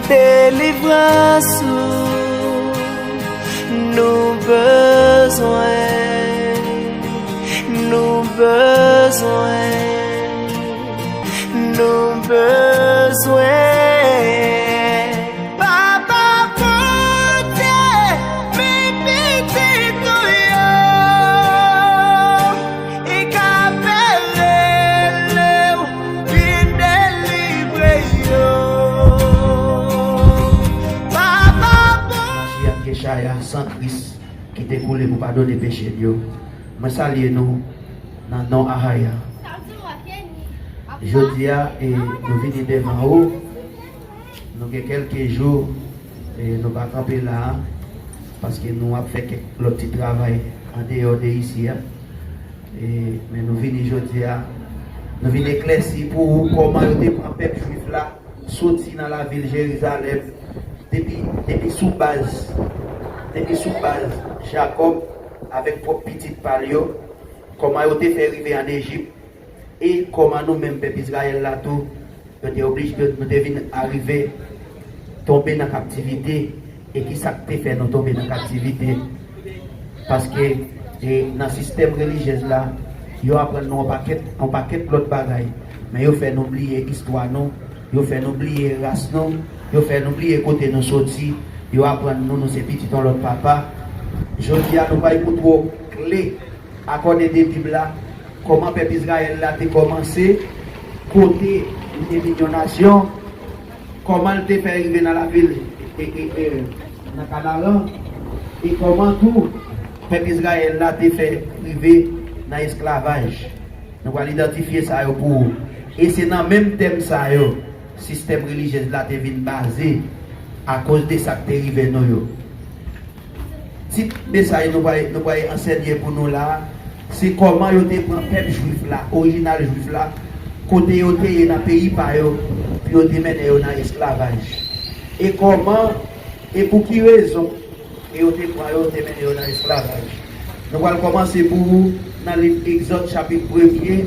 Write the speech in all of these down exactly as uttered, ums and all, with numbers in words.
Delivrans ou nou bezwen, nou bezwen, nou bezwen. Papa Bondye, men pitit ou yo, e ka apele w, vin delivre yo. Papa Bondye. Maji ak Yechaya, san Kris ki te koule pou padone peche n yo. Mwen salye nou nan non Ahaya. Jodi a, e, nou vini devan ou. Nou gen kèlke jou, e, nou pa kanpe la a, paske nou ap fè kèk lòt ti travay andeyò de isi a. E, men nou vini jodi a, nou vin eklèsi pou ou kòman yo te pran pèp jwif la soti nan lavil Jerizalèm, depi, depi sou baz, depi sou baz Jakòb avèk pwòp pitit pa l yo, kòman yo te fè rive ann Ejip, e kòman nou menm pèp Izrayèl la tou, yo te oblije, yo, nou te vin arive tonbe nan kaptivite, e ki sa k te fè nou tonbe nan kaptivite? Paske, e, nan sistèm relijyèz la, yo aprann nou yon pakèt, yon pakèt lòt bagay, men yo fè nou bliye istwa nou, yo fè nou bliye ras nou, yo fè nou bliye kote nou soti, yo aprann nou, nou se pitit yon lòt papa. Jodi a, nou pral montre w kle akòde de Bib la, kòman pèp Izrayèl la te kòmanse, kote li te vin yon nasyon, kòman l te fè rive nan lavil, e, e, e, nan Kanaran, e kòman tou pèp Izrayèl la te fè rive nan esklavaj. Nou pral idantifye sa yo pou ou. E se nan menm tèm sa yo, sistèm relijyèz la te vin baze akoz de sa k te rive nou yo. Tit mesaj nou pral, nou pral ansèye pou nou la a, se kòman yo te pran pèp jwif la, orijinal jwif la, kote yo te ye nan peyi pa yo, pou yo te mennen yo nan esklavaj. E kòman, e pou ki rezon, e yo te pran yo, te mennen yo nan esklavaj. Nou pral kòmanse pou ou nan liv Egzòd chapit premye,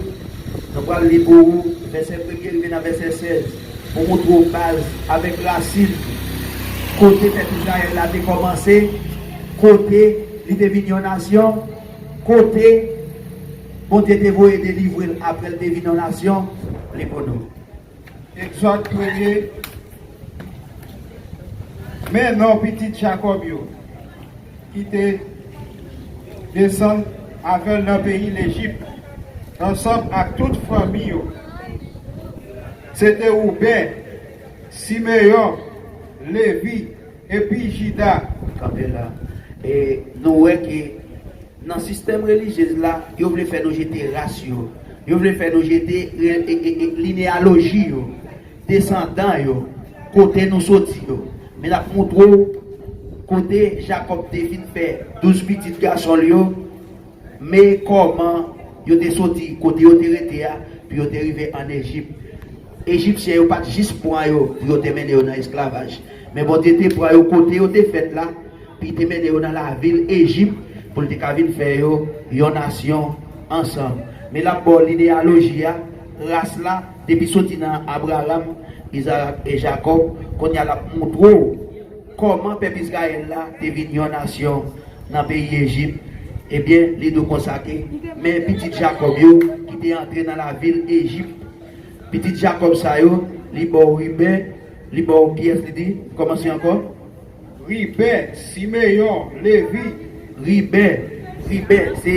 nou pral li pou ou vèsè premye rive nan vèsè sèz, pou montre w baz avèk rasin, kote pèp Izrayèl la te kòmanse, kote li te vin yon nasyon, kote Bondye te voye delivre l apre l te vin yon nasyon, li pou nou. Egzòd premye, men non pitit Jakòb yo, ki te desann avè l nan peyi Lejip, ansanm ak tout fanmi yo. Se te Wouben, Simeyon, Levi, epi Jida. Kanpe la. E nou wè ke nan sistèm relijyèz la, yo vle fè nou jete ras yo. Yo vle fè nou jete, e, e, e, e, lineyaloji yo, desandan yo, kote nou soti yo. Men n ap montre w kote Jakòb te vin fè douz pitit gason l yo, men kòman yo te soti kote yo te rete a, pou yo te rive ann Ejip. Ejipsyen yo pa t jis pran yo pou yo te mennen yo nan esklavaj, men Bondye te pran yo kote yo te fèt la, pou li te mennen yo nan lavil Ejip, pou l te ka vin fè yo yon nasyon ansanm. Men l ap ba w lineyaloji a, ras la, depi soti nan Abraram, Izarak e Jakòb, kounye a l ap montre w kòman pèp Izrayèl la te vin yon nasyon nan peyi Ejip. Ebyen, li di w konsa ke, men pitit Jakòb yo ki te antre nan lavil Ejip. Pitit Jakòb sa yo, li ba w Riben, li ba w kiyès li di? Kòmanse ankò. Riben, Simeyon, Levi. Riben, Riben, se,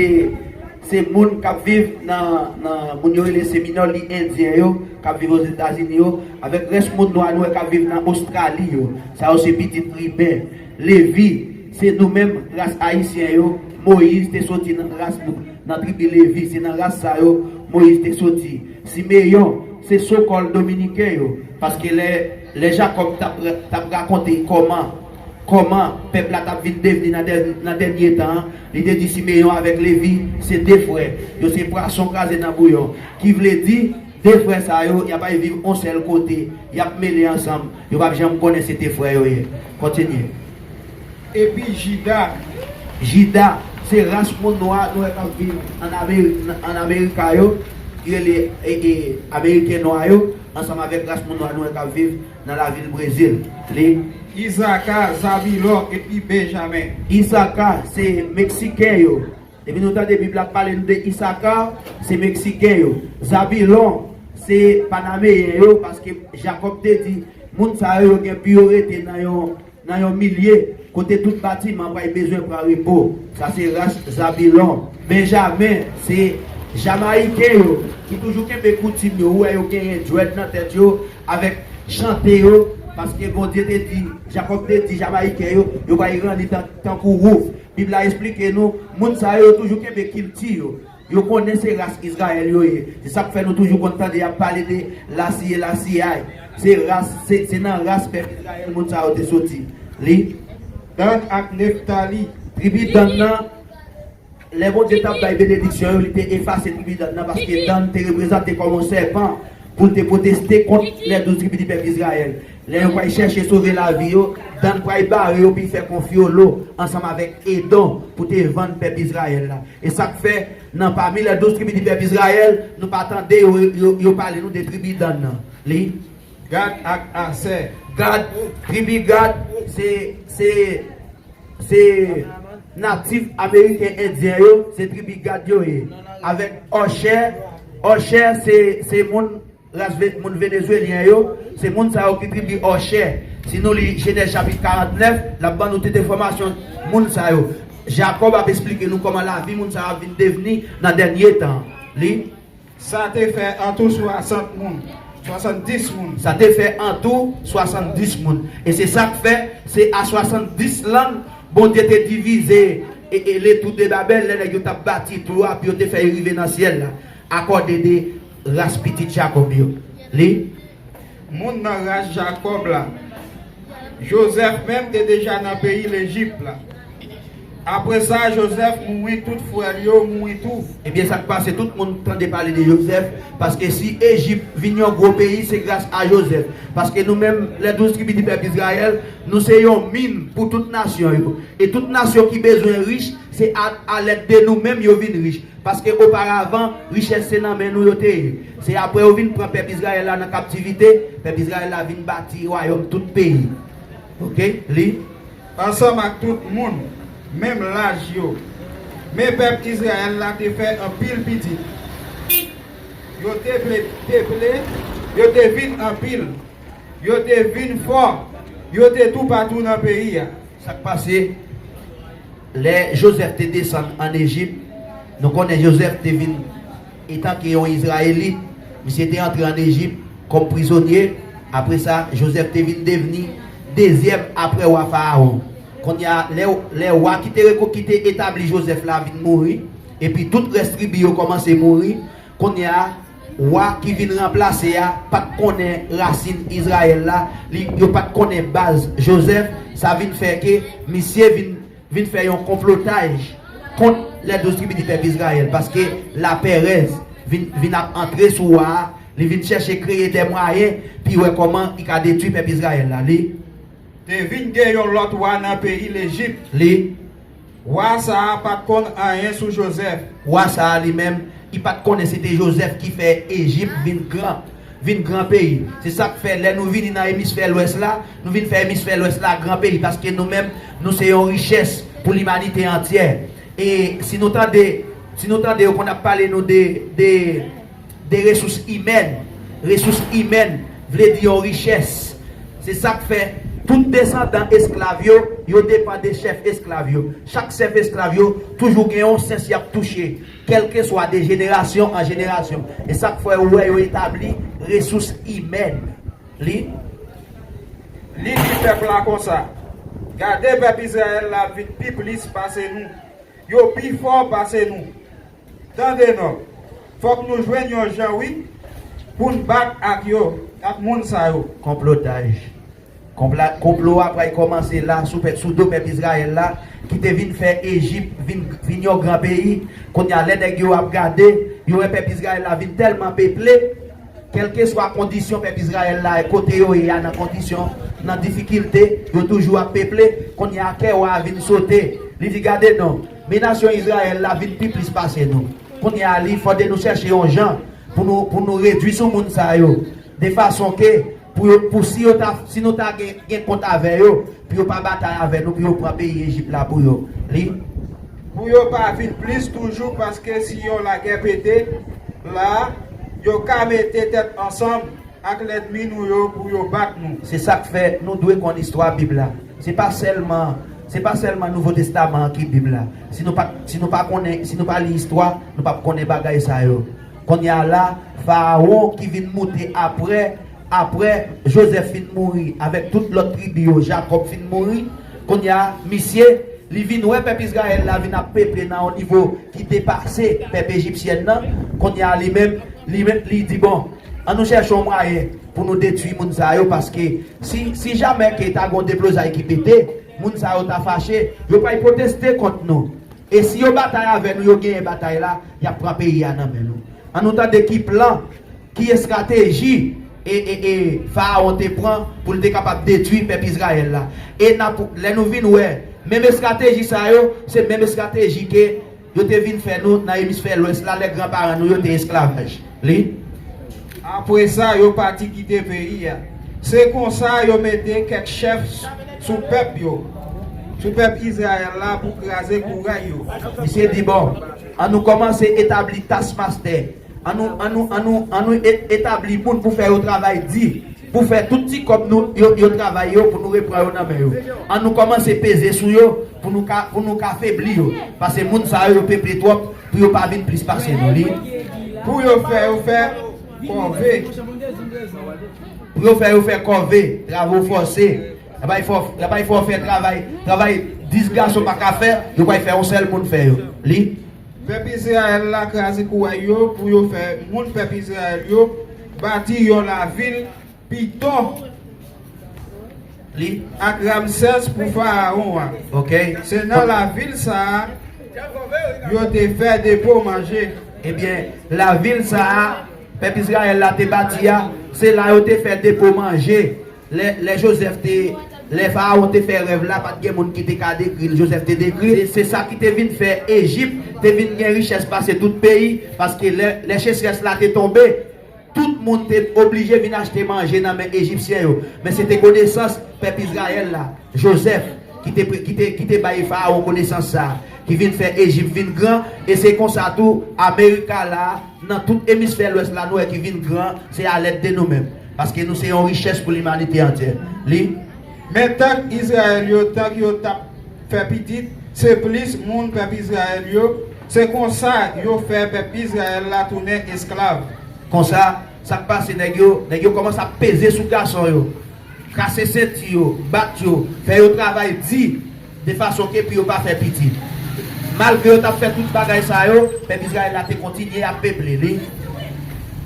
se moun k ap viv nan, nan, moun yo rele Seminòl, li endyen yo, k ap viv Ozetazini yo, avèk rès moun nwa nou wè k ap viv nan Ostrali yo. Sa yo se pitit Riben. Levi, se nou menm, ras ayisyen yo. Moyiz te soti nan ras nou, nan tribi Levi, se nan ras sa yo Moyiz te soti. Simeyon, se sokòl dominiken yo, paske lè, lè Jakòb t ap, t ap rakonte kòman, kòman pèp la t ap vin devni nan dè-, nan dènye tan an, li te di Simeyon avèk Levi, se de frè, yo se pwason kraze nan bouyon, ki vle di, de frè sa yo, y ap al viv yon sèl kote, y ap mele ansanm, yo p ap janm konnen se de frè yo ye. Kontinye. Epi Jida. Jida, se ras moun nwa nou wè k ap viv ann Ameri-, ann Amerika yo, ki rele e, e, Ameriken nwa yo, ansanm avèk ras moun nwa nou wè k ap viv nan lavil Brezil. Li. Isaka, Zabilon epi Benjamen. Isaka se Meksiken yo. Depi nou tande Bib la ap pale nou de Isaka, se Meksiken yo. Zabilon, se Panameyen yo, paske Jakòb te di, moun sa yo, yo gen pou yo rete nan yon, nan yon milye kote tout batiman pral bezwen pran repo. Sa se ras Zabilon. Benjamen, se Jamayiken yo, ki toujou kenbe koutim yo, ou wè yo genyen djwèd nan tèt yo, avèk chante yo, paske Bondye te di, Jakòb te di Jamayiken yo, yo pral ranni tan, tankou wouf. Bib la esplike nou, moun sa yo, yo toujou kenbe kilti yo. Yo konnen se ras Izrayèl yo ye. Se sa k fè nou toujou konn tande y ap pale de lasiye, lasiyay. Se ras, se, se nan ras pèp Izrayèl moun sa yo te soti. Li. Dan ak Neftali. Tribi Dan nan, lè Bondye t ap bay benediksyon yo, li te efase tribi Dan nan, paske Dan te reprezante kòm yon sèpan pou l te pwoteste kont lè douz tribi di pèp Izrayèl. Lè yo pral chèche sove lavi yo, Dan pral bare yo pou l fè konfyolo ansanm avèk Edon pou te vann pèp Izrayèl la. E sa k fè, nan pami lè douz tribi di pèp Izrayèl, nou pa tande yo, yo, yo pale nou de tribi Dan nan. Li. Gad ak Asè. Gad, tribi Gad, se, se, se natif ameriken endyen yo, se tribi Gad yo ye. Avèk Òchè, Òchè se, se moun ras ve- moun venezwelyen yo, se moun sa yo ki tribi Òchè. Si nou li Jenèz chapit karantnèf, l ap ban nou tout enfòmasyon moun sa yo. Jakòb ap esplike nou kòman lavi moun sa yo ap vin devni nan dènye tan. Li. Sa te fè antou swasant moun, swasanndis moun. Sa te fè antou swasanndis moun. E se sa k fè, se a swasanndis lang Bondye te divize e, e le tou de Babèl, lè nèg yo t ap bati tou a, pou yo te fè y rive nan syèl la, akòde de ras pitit Jakòb yo. Li. Moun nan ras Jakòb la. Jozèf menm te deja nan peyi Lejip la. Apre sa, Jozèf mouri, tout frè l yo mouri tou. Ebyen, sa k pase, tout moun tande pale de Jozèf, paske si Ejip vin yon gwo peyi, se gras a Jozèf. Paske nou menm, lè douz tribi di pèp Izrayèl, nou se yon min pou tout nasyon yo. E tout nasyon ki bezwen rich, se a, a lèd de nou menm yo vin rich. Paske oparavan, richès se nan men nou yo te ye. Se apre yo vin pran pèp Izrayèl la nan kaptivite, pèp Izrayèl la vin bati wayòm tout peyi. Oke, li. Ansanm ak tout moun, menm laj yo. Men pèp Izrayèl la te fè anpil pitit. Yo te ple, peple, yo te vin anpil. Yo te vin fò. Yo te toupatou nan peyi a. Sa k pase? Lè Jozèf te desann ann Ejip, nou konnen Jozèf te vin, etanke yon Izrayelit, misye te antre ann Ejip kòm prizonye. Apre sa, Jozèf te vin devni dezyèm apre wa Farawon. Kounye a, lè, lè wa ki te reko-, ki te etabli Jozèf la vin mouri, epi tout rès tribi yo kòmanse mouri, kounye a, wa ki vin ranplase a pa t konnen rasin Izrayèl la, li, yo pa t konnen baz Jozèf, sa vin fè ke misye vin, vin fè yon konplotaj kont lè douz tribi di pèp Izrayèl, paske lapèrèz vin, vin ap antre sou wa a, li vin chèche kreye de mwayen pou wè kòman li ka detwi pèp Izrayèl la. Li. Te vin gen yon lòt wa nan peyi Lejip. Li. Wa sa a pa t konn anyen sou Jozèf. Wa sa a li menm, li pa t konnen se te Jozèf ki fè Ejip vin gran, vin gran peyi. Se sa k fè, lè nou vini nan emisfè lwès la, nou vin fè emisfè lwès la gran peyi, paske nou menm, nou se yon richès pou limanite antyè. E si nou tande, si nou tande yo konn ap pale nou de, de, de resous imèn. Resous imèn vle di yon richès. Se sa k fè tout desandan esklav yo, yo depann de chèf esklav yo. Chak chèf esklav yo toujou gen yon sens y ap touche, kèlkeswa de jenerasyon an jenerasyon. E sa k fè ou wè yo etabli resous imèn. Li. Li di pèp la konsa, gade, pèp Izrayèl la vin pi plis pase nou. Yo pi fò pase nou. Tande non, fòk nou jwenn yon jan, wi, pou n bat ak yo, ak moun sa yo. Konplotaj. Konpla-, konplo a pral kòmanse la sou pèp, sou do pèp Izrayèl la, ki te vin fè Ejip vin, vin yon gran peyi. Kounye a, lè nèg yo ap gade, yo wè pèp Izrayèl la vin tèlman peple, kèlkeswa kondisyon pèp Izrayèl la, kote yo ye a nan kondisyon, nan difikilte, yo toujou ap peple. Kounye a, kè wa a vin sote. Li di, gade non, men nasyon Izrayèl la vin pi plis pase nou. Kounye a, li fòde nou chèche yon jan Pou nou, pou nou redui sou moun sa yo, de fason ke pou yo, pou si yo ta, si nou ta gen, gen kont avè yo, pou yo pa batay avè nou, pou yo pran peyi Ejip la pou yo. Li. Pou yo pa vin plis toujou, paske si yon lagè pete la, yo ka mete tèt ansanm ak lènmi nou yo pou yo bat nou. Se sa k fè nou dwe konn istwa Bib la. Se pa sèlman, se pa sèlman Nouvo Testaman an ki Bib la. Si nou pa, si nou pa konnen, si nou pa li istwa, nou p ap konnen bagay sa yo. Kounye a la, Farawon ki vin moute apre, apre Jozèf fin mouri, avèk tout lòt tribi yo, Jakòb fin mouri, kounye a, misye, li vin wè pèp Izrayèl la vin ap peple nan yon nivo ki depase pèp ejipsyèn nan. Kounye a, li menm, li menm, li di, bon, ann nou chèche yon mwayen pou nou detwi moun sa yo, paske si, si jamè ke ta gen yon deblozay ki pete, moun sa yo ta fache, yo pral pwoteste kont nou. E si yo batay avè nou, yo genyen batay la, y ap pran peyi a nan men nou. Ann nou tande ki plan, ki estrateji e, e, e Farawon te pran pou l te kapab detwi pèp Izrayèl la. E n ap, lè nou vin wè, menm estrateji sa yo, se menm estrateji ke yo te vin fè nou nan emisfè lwès la, lè granparan nou yo te esklavaj. Li. Apre sa, yo pati kite peyi a. Se konsa, yo mete kèk chèf sou pèp yo, sou pèp Izrayèl la pou kraze kouray yo. Misye di, bon, ann nou kòmanse etabli taskmaster. Ann nou, ann nou, ann nou, ann nou e-, etabli moun pou fè yo travay di, pou fè tout ti kòb nou, yo, yo travay yo, pou nou repran yo nan men yo. Ann nou kòmanse peze sou yo, pou nou ka, pou nou ka febli yo. Paske moun sa yo, yo peple twòp, pou yo pa vin plis pase nou, li. Pou yo fè yo fè kòve. Pou yo fè yo fè kòve, travo fòse. Yo pral fè, yo pral fè yo fè travay, travay dis gason pa ka fè, yo pral fè yon sèl moun fè yo. Li. Pèp Izrayèl la kraze kouray yo pou yo fè moun pèp Izrayèl yo bati yon lavil Piton. Li. Ak Ramsès pou Farawon an. Ok. Se nan lavil sa a yo te fè depo manje. Ebyen, lavil sa a, pèp Izrayèl la te bati a, se la yo te fè depo manje. Lè, lè Jozèf te, lè Farawon te fè rèv la, pa t gen moun ki te ka dekri l, Jozèf te dekri l. Se, se sa ki te vin fè Ejip te vin gen richès pase tout peyi, paske lè, lè sechrès la te tonbe, tout moun te oblije vin achte manje nan men Ejipsyen yo. Men se te konesans pèp Izrayèl la, Jozèf, ki te, ki te, ki te bay Farawon konesans sa a, ki vin fè Ejip vin gran, e se konsa tou Amerika la, nan tout emisfè lwès la, nou wè ki vin gran, se alèd de nou menm. Paske nou se yon richès pou limanite antyè. Li. Men tank Izrayèl yo, tank yo t ap fè pitit, se plis moun pèp Izrayèl yo, se konsa yo fè pèp Izrayèl la tounen esklav. Konsa, sa k pase, nèg yo, nèg yo kòmanse ap peze sou gason yo, kase senti yo, bat yo, fè yo travay di, de fason ke pou yo pa fè pitit. Malgre yo t ap fè tout bagay sa yo, pèp Izrayèl la te kontinye ap peple li.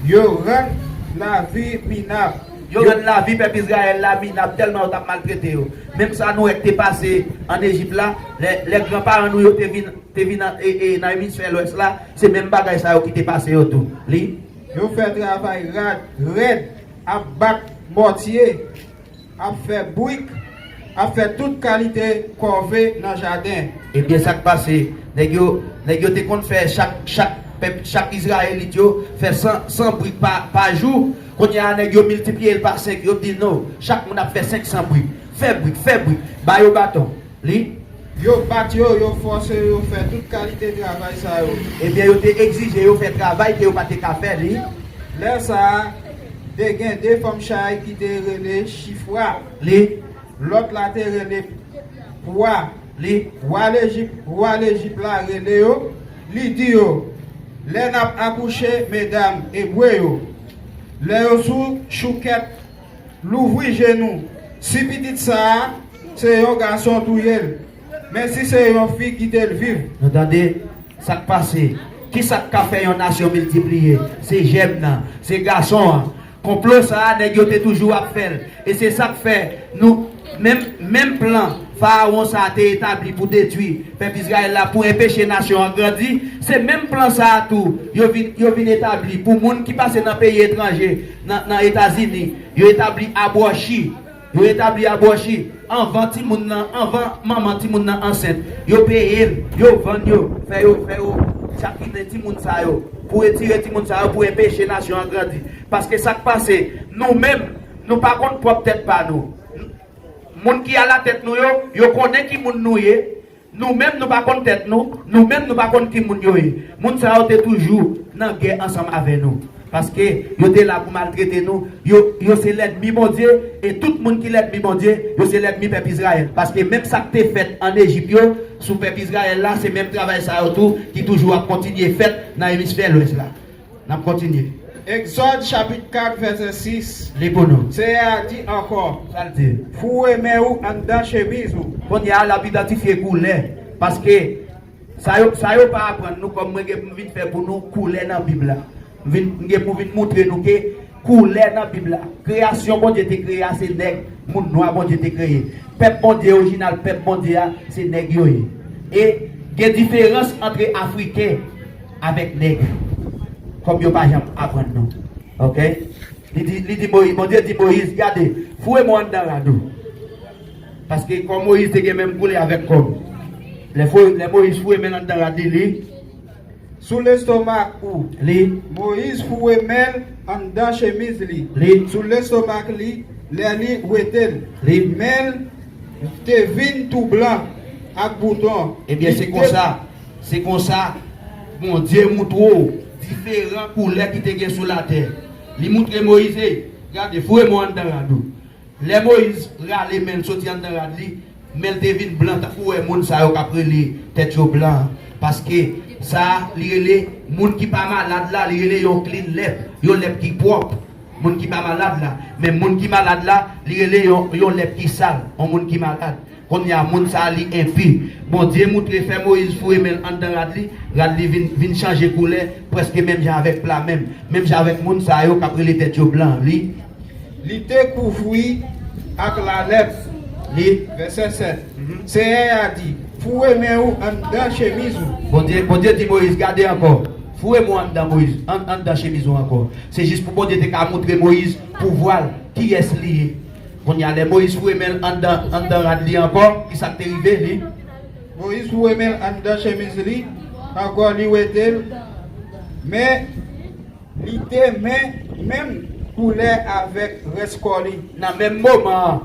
Yo rann lavi minab. Yo rann lavi pèp Izrayèl la minab, tèlman yo t ap maltrete yo. Menm sa nou wè k te pase ann Ejip la, lè, lè granparan nou yo te vin, te vin an, e, e, nan emisfè lwès la, se menm bagay sa yo ki te pase yo tou. Li. Yo fè travay rad, rèd, ap bat mòtye, ap fè brik, ap fè tout kalite kòve nan jaden. Ebyen, sa k pase? Nèg yo, nèg yo te konn fè chak, chak pèp, chak Izrayelit yo fè san, san brik pa, pa jou. Kounye a, nèg yo miltipliye l pa senk, yo di, "Non, chak moun ap fè senk san brik. Fè brik, fè brik." Ba yo baton. Li. Yo bat yo, yo fòse yo fè tout kalite travay sa yo. Ebyen, yo te egzije yo fè travay ke yo pa te ka fè, li. Lè sa a, te gen de fanm chay ki te rele Chifra. Li. Lòt la te rele Pwa. Li. Wa Lejip, wa Lejip la rele yo, li di yo, "Lè n ap akouche medam ebre yo, lè yo sou choukèt, louvri je nou. Si pitit sa a se yon gason, touye l. Men si se yon fi, kite l viv." Nou tande sa k pase. Ki sa k ka fè yon nasyon miltipliye? Se jèm nan, se gason an. Konplo sa a, nèg yo te toujou ap fè l. E se sa k fè nou, menm, menm plan Farawon sa a te etabli pou detwi pèp Izrayèl la, pou enpeche nasyon an grandi, se menm plan sa a tou, yo vin, yo vin etabli pou moun ki pase nan peyi etranje, nan, nan Etazini. Yo etabli abwòchi. Yo etabli abwòchi anvan timoun nan, anvan manman timoun nan ansent. Yo peye l, yo vann yo, fè yo, fè yo, Sa ki gen timoun sa yo, pou retire timoun sa yo, pou enpeche nasyon an grandi. Paske sa k pase, nou menm, nou pa konn pwòp tèt pa nou. Moun ki alatèt nou yo, yo konnen ki moun nou ye. Nou menm, nou pa konn tèt nou. Nou menm, nou pa konn ki moun yo ye. Moun sa yo te toujou nan gè ansanm avè nou. Paske yo te la pou maltrete nou. Yo, yo se lènmi Bondye, e tout moun ki lènmi Bondye, yo se lènmi pèp Izrayèl. Paske menm sa k te fèt ann Ejip yo, sou pèp Izrayèl la, se menm travay sa yo tou ki toujou ap kontinye fèt nan emisfè lwès la. N ap kontinye. Egzòd chapit kat, vèsè sis. Li pou nou. Seyè a di ankò, sa l di? Foure men ou anndan chemiz ou. Kounye a, l ap idantifye koulè. Paske sa yo, sa yo pa aprann nou, kòm mwen gen pou m vin fè pou nou koulè nan Bib la. M vin, m gen pou vin montre nou ke koulè nan Bib la. Kreyasyon Bondye te kreye a, se nèg, moun nwa Bondye te kreye. Pèp Bondye orijinal, pèp Bondye a, se nèg yo ye. E gen diferans antre Afriken avèk nèg, kòm yo pa janm aprann nou. Oke? Li di, li di Moyiz, Bondye di Moyiz, gade, foure men w anndan rad ou. Paske kò Moyiz te gen menm koulè avèk kò m. Lè fo-, lè Moyiz foure men l anndan rad li, li. Sou lestomak ou. Li. Moyiz foure men l anndan chemiz li. Li. Sou lestomak li, lè li wete l. Li. Men l te vin tou blan ak bouton. Ebyen, se konsa. Se konsa Bondye montre w diferan koulè ki te gen sou latè. Li montre Moyiz, ey, gade, foure men w anndan rad ou. Lè Moyiz rale men l soti anndan rad li, men l te vin blan, tankou w wè moun sa yo k ap rele tèt yo blan an. Paske sa, li rele moun ki pa malad la, li rele yon clean lèp, yon lèp ki pwòp. Moun ki pa malad la. Men moun ki malad la, li rele yon, yon lèp ki sal, yon moun ki malad. Kounye a, moun sa a, li enpi. Bondye montre fè Moyiz foure men l anndan rad li, rad li vin, vin chanje koulè, prèske menm jan avèk pla menm. Menm jan avèk moun sa yo k ap rele tèt yo blan. Li. Li te kouvri ak lalèp. Li. Vèsè sèt. Mhm. Seyè a di, foure men ou anndan chemiz ou. Bondye, Bondye di Moyiz, gade ankò. Foure men w anndan Moyiz, an-, anndan chemiz ou ankò. Se jis pou Bondye te ka montre Moyiz pouvwa l, kiyès li ye. Kounye a, lè Moyiz foure men l anndan, anndan rad li ankò, ki sa k te rive li? Moyiz foure men l anndan chemiz li, ankò li wete l, men li te men, menm koulè avèk rès kò li. Nan menm moman an,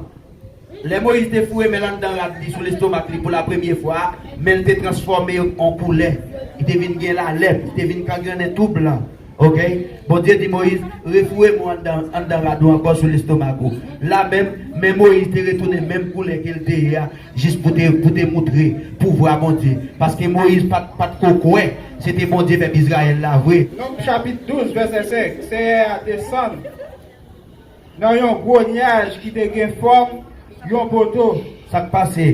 lè Moyiz te foure men l anndan rad li sou lestomak li pou la premye fwa, men l te transfòme an koulè. Li te vin gen lalèp, li te vin kangrennen tou blan. Oke? Bondye di Moyiz, refoure men w anndan, anndan rad ou ankò sou lestomak ou. La menm, men Moyiz te retounen menm koulè ke l te ye a, jis pou te, pou te montre pouvwa Bondye. Paske Moyiz pa t, pa t ko kwè se te Bondye pèp Izrayèl la vre. Nonb chapit douz, vèsè senk, Seyè a desann nan yon gwo nyaj ki te gen fòm yon poto. Sa k pase?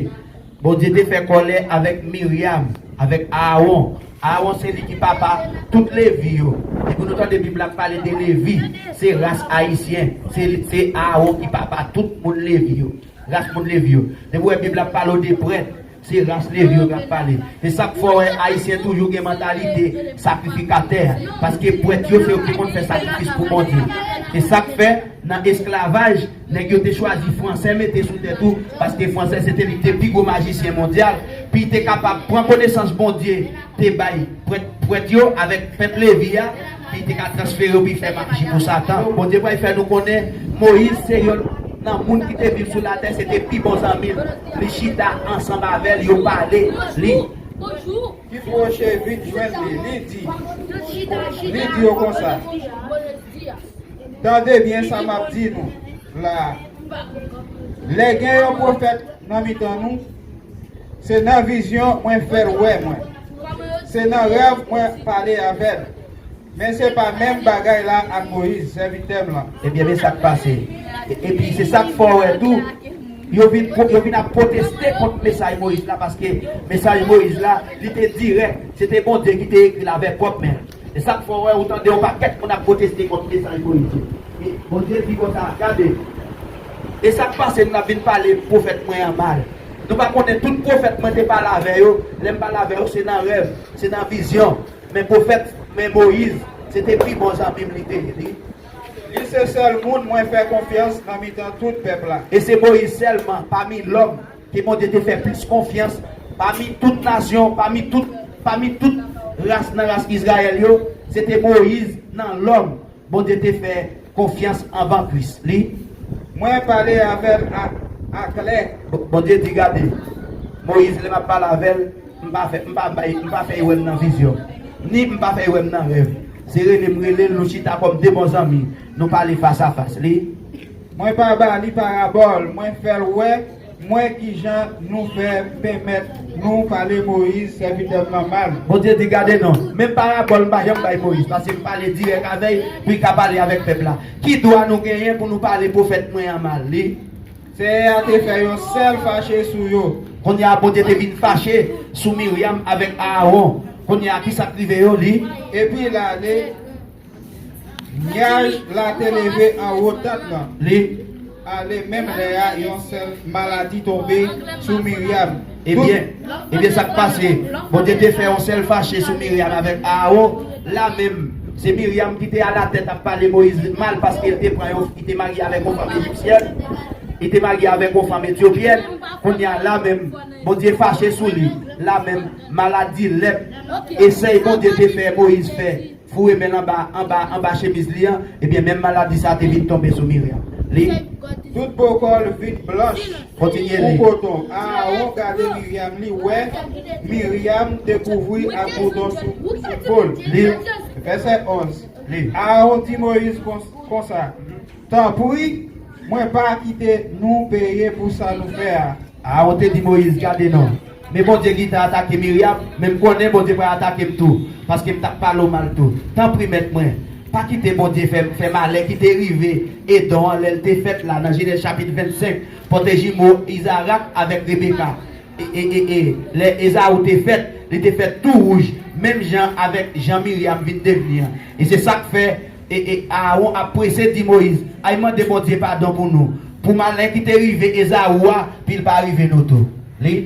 Bondye te fè kòlè avèk Miryam, avèk Aawon. Aawon se li ki papa tout Levi yo. Depi nou tande Bib la ap pale de Levi, se ras ayisyen. Se, se Aawon ki papa tout moun Levi yo. Ras moun Levi yo. Depi w wè Bib la ap pale w de prèt, se ras Levi yo k ap pale. Se sa k fè w wè Ayisyen toujou gen mantalite sakrifikatè, paske prèt yo se yo ki konn fè sakrifis pou Bondye. Se sa k fè, nan esklavaj, nèg yo te chwazi Fransè mete sou tèt ou, paske Fransè se te li ki te pi gwo majisyen mondyal, pou li te kapab pran konesans Bondye te bay prèt, prèt yo avèk pèp Levi a, pou li te ka transfere yo, pou li fè maji pou Satan. Bondye pral fè nou konnen Moyiz se yonn nan moun ki te viv sou latè, se te pi bon zanmi l. Li chita ansanm avè l, yo pale. Li. Ki pwoche vin jwenn li, li di, li di yo konsa, tande byen sa m ap di nou la a. Lè gen yon pwofèt nan mitan nou, se nan vizyon mwen fè l wè mwen. Se nan rèv mwen pale avè l. Men se pa menm bagay la ak Moyiz, sèvitè m lan. Ebyen, men sa k pase. E, epi, se sa k fè w wè tou, yo vin, yo vin ap pwoteste kont mesaj Moyiz la, paske mesaj Moyiz la, li te dirèk. Se te Bondye ki te ekri l avè pwòp men l. E sa k fè w wè, ou tande yon pakèt moun ap pwoteste kont mesaj Moyiz yo. E Bondye di konsa, gade, e sa k pase, nou ap vin pale pwofèt mwen an mal. Nou pa konnen tout pwofèt mwen te pale avè yo. Lè m pale avè yo, se nan rèv, se nan vizyon. Men pwofèt, men Moyiz, se te pi bon zanmi m li te ye, li. Li se sèl moun mwen fè konfyans nan mitan tout pèp la. E se Moyiz sèlman, pami lòm, ke Bondye te fè plis konfyans, pami tout nasyon, pami tout, pami tout Ras nan ras Izrayèl yo, se te Moyiz nan lòm Bondye te fè konfyans anvan Kris. Li. Mwen pale avè l a, aklè. Bon, Bondye di, gade, Moyiz, lè m ap pale avè l, m pa fè, m pa bay, m pa fè l wè m nan vizyon, ni m pa fè l wè m nan rèv. Se rele m rele l, nou chita kòm de bon zanmi, nou pale fas a fas. Li. Mwen pa ba li parabòl, mwen fè l wè mwen kijan nou fè pèmèt nou pale Moyiz, sèvitè m nan, mal. Bondye di, gade non, menm parabòl m pa janm bay Moyiz, paske m pale dirèk avè l pou l ka pale avèk pèp la. Ki dwa nou genyen pou nou pale pwofèt mwen an mal? Li. Seyè a te fè yon sèl fache sou yo. Kounye a, Bondye te vin fache sou Miryam avèk Aawon. Kounye a, ki sa k rive yo? Li. Epi l ale, nyaj la te leve anwo tant lan. Li. Ale menm lè a, yon sèl maladi tonbe sou Miryam. Ebyen, ebyen, sa k pase? Bondye te fè yon sèl fache sou Miryam avèk Aawon. La menm, se Miryam ki te alatèt ap pale Moyiz mal paske l te pran yon, li te marye avèk yon fanm ejipsyèn. Li te marye avèk yon fanm etyopyèn. Kounye a, la menm, Bondye fache sou li. La menm, maladi lèp. Esèy Bondye te fè Moyiz fè, foure men l anba, anba, anba chemiz li an, ebyen, menm maladi sa a te vin tonbe sou Miryam. Li. Tout bokò l vin blanch. Kontinye li. Kou koton. Aawon gade Miryam, li wè Miryam te kouvri ak bouton sou, sou po l. Li. Vèsè onz. Li. Aawon di Moyiz kon, konsa, tanpri, mwen pa kite nou peye pou sa nou fè a. Aawon te di Moyiz, gade non, men Bondye gentan atake Miryam, men m konnen Bondye pral atake m tou, paske m t ap pale w mal tou. Tanpri, mèt mwen, pa kite Bondye fè, fè malè ki te rive Edon an lè l te fèt la, nan Jenèz chapit vennsenk, pòte jimo Izarak avèk Rebeka. E, e, e, e, lè Ezaou te fèt, li te fèt tou wouj, menm jan avèk jan Miryam vin devni an. E se sa k fè, e, e, Aawon ap prese di Moyiz, al mande Bondye padon pou nou, pou malè ki te rive Ezaou a, pou l pa rive nou tou. Li.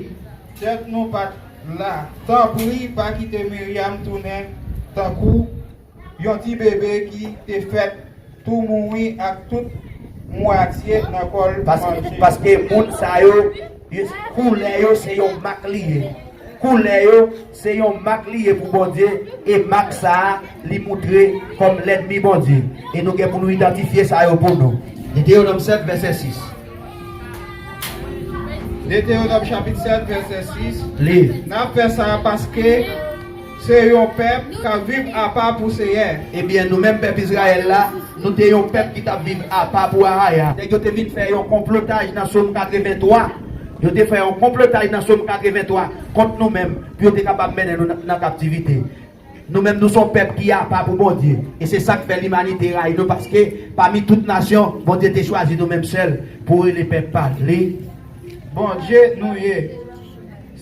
Tèt nou pa t la. Tanpri, pa kite Miryam tounen tankou yon ti bebe ki te fèt tou mouri ak tout mwatye nan kò l manje. Paske, paske moun sa yo, yo, koulè yo se yon mak li ye. Koulè yo se yon mak li ye pou Bondye, e mak sa a, li moutre kòm lènmi Bondye. E nou gen pou nou idantifye sa yo pou nou. Detewonòm sèt, vèsè sis. Detewonòm chapit sèt, vèsè sis. Li. N ap fè sa paske se yon pèp k ap viv apa pou Seyè. Ebyen, nou menm pèp Izrayèl la, nou te yon pèp ki t ap viv apa pou Ahaya. Nèg yo te vin fè yon konplotaj nan Sòm katrevenntwa. Yo te fè yon konplotaj nan Sòm katrevenntwa kont nou menm, pou yo te kapab mennen nou nan, nan kaptivite. Nou menm, nou se yon pèp ki apa pou Bondye. E se sa k fè limanite rayi nou, paske pami tout nasyon, Bondye te chwazi nou menm sèl pou rele pèp pa l. Li. Bondye nou ye.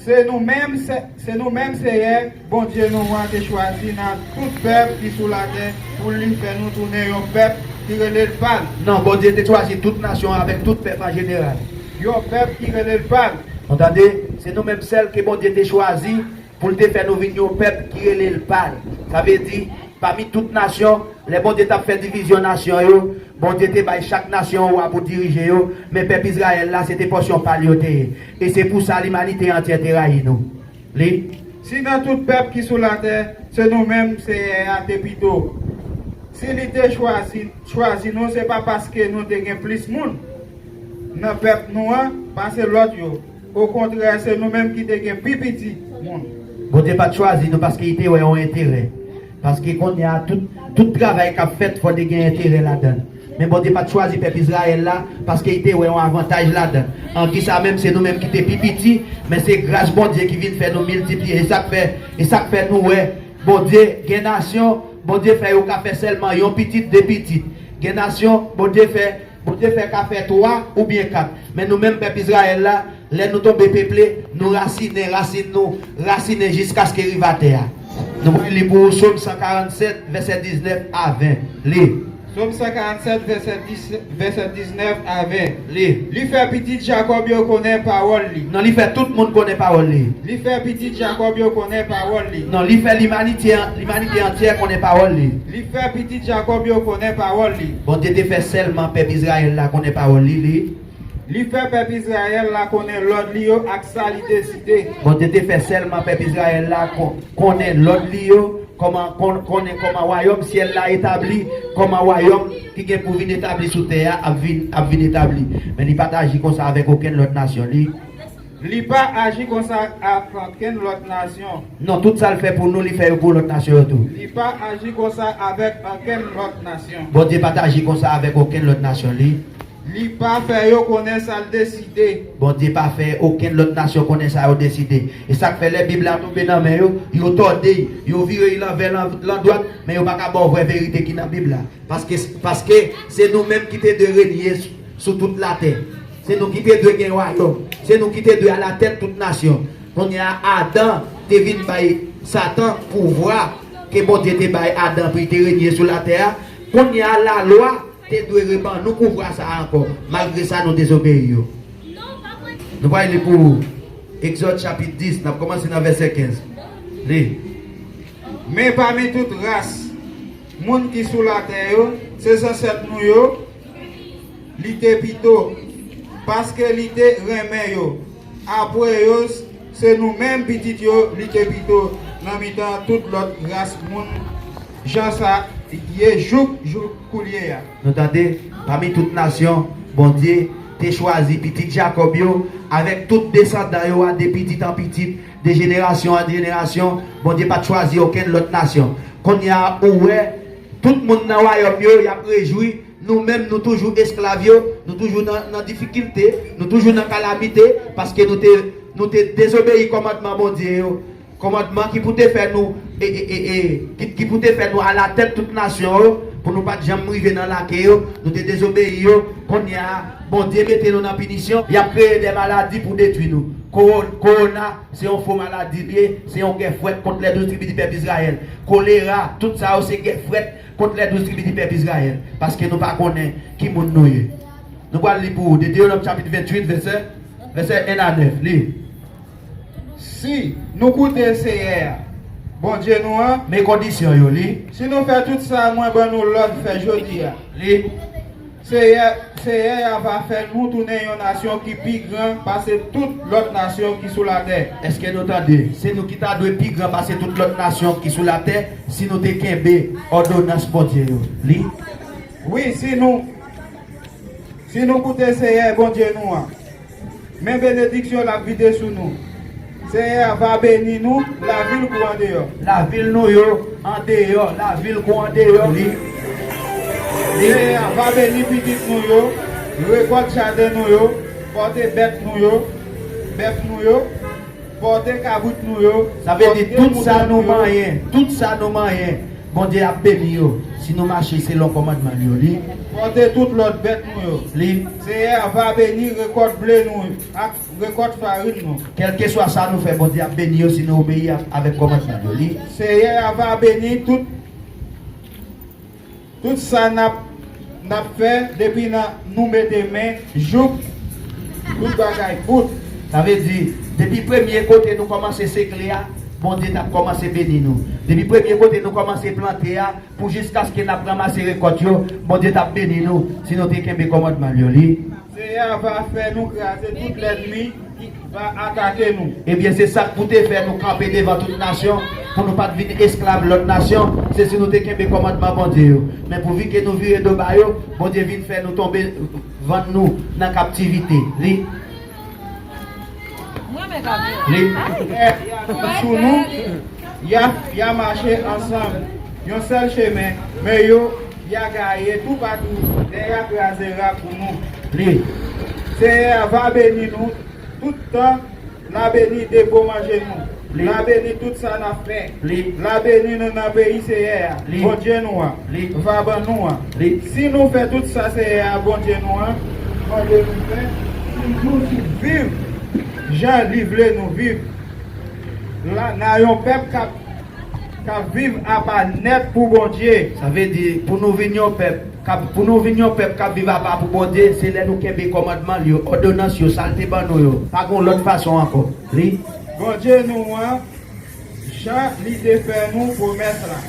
Se nou menm, se, se nou menm Seyè, Bondye nou an, te chwazi nan tout pèp ki sou latè pou li fè nou tounen yon pèp ki rele l pa l. Non, Bondye te chwazi tout nasyon avèk tout pèp an jeneral. Yon pèp ki rele l pa l. Ou tande? Se nou menm sèl ke Bondye te chwazi pou l te fè nou vin yon pèp ki rele l pa l. Sa vle di, pami tout nasyon, lè Bondye t ap fè divizyon nasyon yo, Bondye te bay chak nasyon yon wa pou dirije yo, men pèp Izrayèl la, se te pòsyon pa l yo te ye. E se pou sa limanite antyè te rayi nou. Li. Si nan tout pèp ki sou latè, se nou menm Seyè a te pito. Si li te chwazi, chwazi nou, se pa paske nou te gen plis moun nan pèp nou an pase lòt yo. Okontrè, se nou menm ki te gen pi piti moun. Bondye pa t chwazi nou paske li te wè yon enterè. Paske kounye a, tout, tout travay k ap fèt, fò te gen enterè ladan l. Men Bondye pa t chwazi pèp Izrayèl la paske li te wè yon avantaj ladan l. An ki sa menm, se nou menm ki te pi piti, men se gras Bondye ki vin fè nou miltipliye. E sa k fè, e sa k fè nou wè Bondye gen nasyon, Bondye fè yo ka fè sèlman yon pitit, de pitit. Gen nasyon, Bondye fè Bondye fè ka fè twa oubyen kat. Men nou menm pèp Izrayèl la, lè nou tonbe peple, nou rasinen, rasin nou rasinen jiskaske rive atè a. Nou pral li pou ou Sòm san karannsèt, vèsè diznèf a ven. Li. Sòm san karannsèt, vèsè dis, vèsè diznèf a ven. Li. Li fè pitit Jakòb yo konnen pawòl li. Non, li fè tout moun konnen pawòl li. Li fè pitit Jakòb yo konnen pawòl li. Non, li fè limanite, limanite antyè konnen pawòl li. Li fè pitit Jakòb yo konnen pawòl li. Bondye te fè sèlman pèp Izrayèl la konnen pawòl li, li. Li fè pèp Izrayèl la konnen lòd li yo ak sa li deside. Bondye te fè sèlman pèp Izrayèl la kon- konnen lòd li yo, kòman kon- konnen kòman wayòm syèl la etabli, kòman wayòm ki gen pou vin etabli sou tè a ap vin ap vin etabli. Men li pa t aji konsa avèk okenn lòt nasyon. Li Li pa aji konsa ak okenn lòt nasyon. Non, tout sa l fè pou nou, li fè yo pou lòt nasyon yo tou. Li pa aji konsa avèk okenn lòt nasyon. Bondye pa t aji konsa avèk okenn lòt nasyon. Li Li pa fè yo konnen sa l deside. Bondye pa fè okenn lòt nasyon konnen sa yo deside. E sa k fè lè Bib la tonbe nan men yo, yo tòde, yo vire l anvè l an dwat, men yo pa ka ba w vrè verite ki nan Bib la. Paske, paske se nou menm ki te dwe renye sou, sou tout latè. Se nou ki te dwe gen wayòm. Se nou ki te dwe alatèt tout nasyon. Kounye a, Adan te vin bay Satan pouvwa ke Bondye te bay Adan pou l te renye sou latè a. Kounye a, lalwa te dwe reban nou pouvwa sa a ankò. Malgre sa, nou dezobeyi yo. Nou pral li pou ou. Egzòd chapit dis, n ap kòmanse nan vèsè kenz. Li. Men pami tout ras moun ki sou latè yo, se zansèt nou yo li te pito, paske li te renmen yo. Apre yo, se nou menm pitit yo li te pito nan mitan tout lòt ras moun, jan sa ye jouk, jouk koulye a. Nou tande, pami tout nasyon, Bondye te chwazi pitit Jakòb yo, avèk tout desandan yo a, de pitit an pitit, de jenerasyon an jenerasyon. Bondye pa t chwazi okenn lòt nasyon. Kounye a, ou wè, tout moun nan wayòm yo, y ap rejwi. Nou menm, nou toujou esklav yo, nou toujou nan, nan difikilte, nou toujou nan kalamite, paske nou te, nou te dezobeyi kòmandman Bondye yo. Kòmandman ki pou te fè nou, e, e, e, e, ki, ki pou te fè nou alatèt tout nasyon yo, pou nou pa t janm rive nan lake yo, nou te dezobeyi yo. Kounye a, Bondye mete nou nan pinisyon, y ap kreye de maladi pou detwi nou. Kowo-, kowona, se yon fo maladi l ye, se yon gè frèt kont lè douz tribi di pèp Izrayèl. Kolera, tout sa yo se gè frèt kont lè douz tribi di pèp Izrayèl, paske nou pa konnen ki moun nou ye. Nou pral li pou ou, Detewonòm chapit venntuit, vèsè, vèsè en a nèf. Li. Si nou koute Seyè a, Bondye nou an, men kondisyon yo, li. Si nou fè tout sa mwen ban nou lòd fè jodi a, li. Seyè, Seyè a va fè nou tounen yon nasyon ki pi gran pase tout lòt nasyon ki sou latè. Èske nou tande? Se nou ki ta dwe pi gran pase tout lòt nasyon ki sou latè si nou te kenbe òdonans Bondye yo. Li. Wi, si nou, si nou koute Seyè Bondye nou an. Men benediksyon l ap vide sou nou. Seyè a va beni nou, lavil kou andeyò. Lavil nou yo, andeyò, lavil kou andeyò. Li. Li. Seyè a va beni pitit nou yo, rekòt jaden nou yo, pòte bèt nou yo, bèf nou yo, pòte kabrit nou yo, sa vle di pòte tout sa mouton nou nou yo. Manyen, tout sa nou manyen, Bondye ap beni yo si nou mache selon kòmandman l yo. Li. Pòte tout lòt bèt nou yo. Li. Seyè a va beni rekòt ble nou ak rekòt farin nou. Kèlkeswa sa nou fè, Bondye ap beni yo si nou obeyi a, avèk kòmandman l yo. Li. Seyè a va beni tout, tout sa n ap, n ap fè depi nan nou mete men jouk tout bagay bout. Sa vle di, depi premye kote nou kòmanse sekle a, Bondye t ap kòmanse beni nou. Depi premye kote nou kòmanse plante a, pou jiskaske n ap ranmase rekòt yo, Bondye t ap beni nou si nou te kenbe kòmandman l yo. Li. Seyè a va fè nou kraze tout lènmi ki va atake nou. Ebyen, se sa k pou te fè nou kanpe devan tout nasyon, pou nou pa t vin esklav lòt nasyon, se si nou te kenbe kòmandman Bondye yo. Men pouvi ke nou vire do ba yo, Bondye vin fè nou tonbe, vann nou nan kaptivite. Li. Li. Sou nou, y a, y a mache ansanm yon sèl chemen, men yo, y a gaye toupatou, lè y a kraze rak pou nou. Li. Seyè a va beni nou tout tan, l a beni depo manje nou. Li. L a beni tout sa n ap fè. Li. L a beni nou nan peyi Seyè a, li, Bondye nou an, li, va ban nou an. Li. Si nou fè tout sa Seyè a, Bondye nou an, mande nou fè, si nou viv jan li vle nou viv, la, n a yon pèp k ap, k ap viv apa nèt pou Bondye. Sa vle di, pou nou vin yon pèp k ap, pou nou vin yon pèp k ap viv apa pou Bondye, se lè nou kenbe kòmandman l yo, òdonans yo, sa l te ban nou yo. Pa gen lòt fason ankò. Li. Bondye nou an, jan li te fè nou pwomès la.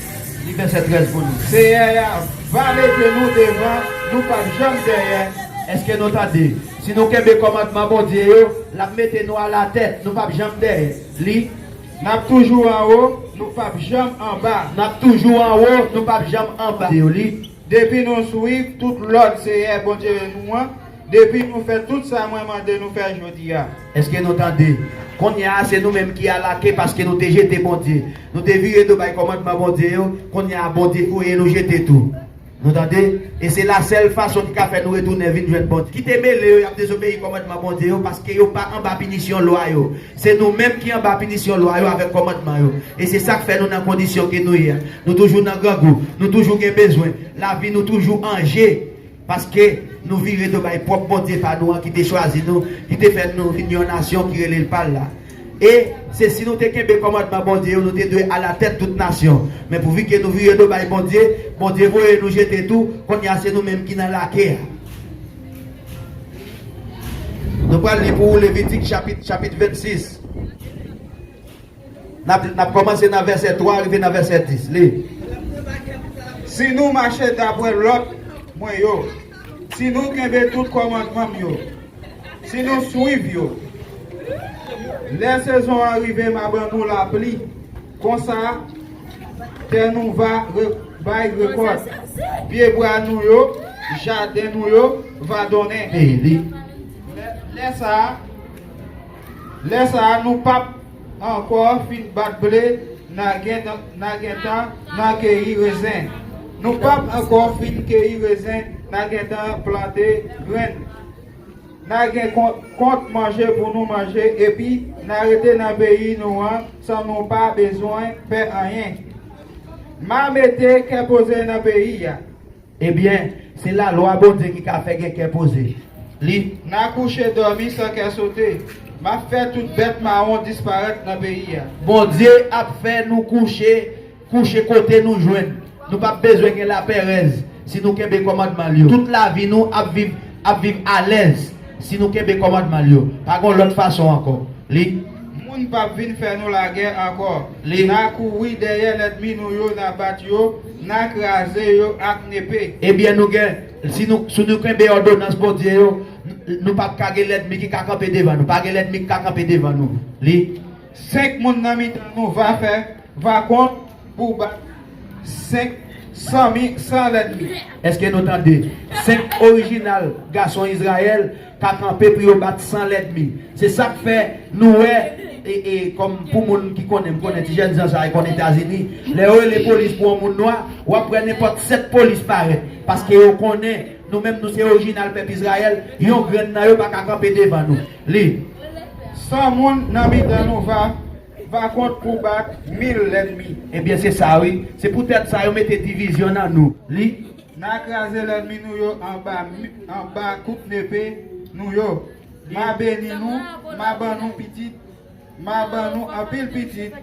Li vèsè trèz pou nou. Seyè a va mete nou devan, nou p ap janm dèyè. Èske nou tande? Si nou kenbe kòmandman Bondye yo, l ap mete nou alatèt, nou p ap janm dèyè. Li. N ap toujou anwo, nou p ap janm anba. N ap toujou anwo, nou p ap janm anba. Li. Depi nou swiv tout lòd Seyè Bondye nou an, depi nou fè tout sa mwen mande nou fè jodi a. Èske nou tande? Kounye a, se nou menm ki alake paske nou te jete Bondye. Nou te vire do bay kòmandman Bondye yo, kounye a, Bondye voye nou jete tou. Nou tande? E se la sèl fason ki ka fè nou retounen vin jwenn Bondye. Ki te mele yo, y ap dezobeyi kòmandman Bondye yo, paske yo pa anba pinisyon lwa yo. Se nou menm ki anba pinisyon lwa yo avèk kòmandman yo. E se sa k fè nou nan kondisyon ke nou ye a. Nou toujou nan grangou, nou toujou gen bezwen. Lavi nou toujou an je. Paske nou vire do bay pwòp Bondye pa nou an ki te chwazi nou, ki te fè nou vin yon nasyon ki rele l pa l la. E se si nou te kenbe kòmandman Bondye yo, nou te dwe alatèt tout nasyon. Men pouvi ke nou vire do bay Bondye, Bondye voye nou jete tou, kounye a se nou menm ki nan lake a. Nou pral li pou ou Levitik chapit, chapit vennsis. N ap, n ap kòmanse nan vèsè twa rive nan vèsè dis. Li. Si nou mache dapre lòd mwen yo, si nou kenbe tout kòmandman m yo, si nou swiv yo, lè sezon an rive, m a ban nou lapli. Konsa, tè nou va re-, bay rekòt. Pyebwa nou yo, jaden nou yo va donnen. Li. Lè, lè sa a, lè sa a, nou p ap ankò fin bat ble, n a gen, n a gentan, n a keyi rezen. Nou p ap ankò fin keyi rezen, n a gentan plante grenn. N a gen kont, kont manje pou nou manje, epi n a rete nan peyi nou an san nou pa bezwen pè anyen. M a mete kè poze nan peyi a. Ebyen, se lalwa Bondye ki ka fè gen kè poze. Li. N a kouche dòmi san kè sote. M a fè tout bèt mawon disparèt nan peyi a. Bondye ap fè nou kouche, kouche kote nou jwenn. Nou p ap bezwen gen laperèz si nou kenbe kòmandman l yo. Tout lavi nou ap viv, ap viv alèz si nou kenbe kòmandman l yo. Pa gen lòt fason ankò. Li. Moun p ap vin fè nou lagè ankò. Li. N a kouri dèyè lènmi nou yo, n a bat yo, n a kraze yo ak nepe. Ebyen, nou gen, si nou, si nou kenbe òdonans Bondye yo, n-, nou p ap ka gen lènmi ki ka kanpe devan nou. Pa gen lènmi ki ka kanpe devan nou. Li. Senk moun nan mitan nou va fè, va kont pou bat senk san mi-, san lènmi. Èske nou tande? Senk orijinal gason Izrayèl ka kanpe pou yo bat san lènmi. Se sa k fè nou wè, e, e, kòm pou moun ki konnen, m konnen ti jèn zan sa yo konn Etazini, lè yo rele polis pou yon moun nwa, w ap wè nenpòt sèt polis parèt. Paske yo konnen, nou menm nou se orijinal pèp Izrayèl, yon grenn nan yo pa ka kanpe devan nou. Li. San moun nan mitan nou va, va kont pou bat mil lènmi. Ebyen, se sa, wi. Se poutèt sa yo mete divizyon nan nou. Li. N a kraze lènmi nou yo anba mi-, anba kout nepe nou yo. M a beni nou, m a ban nou pitit, m a ban nou anpil pitit.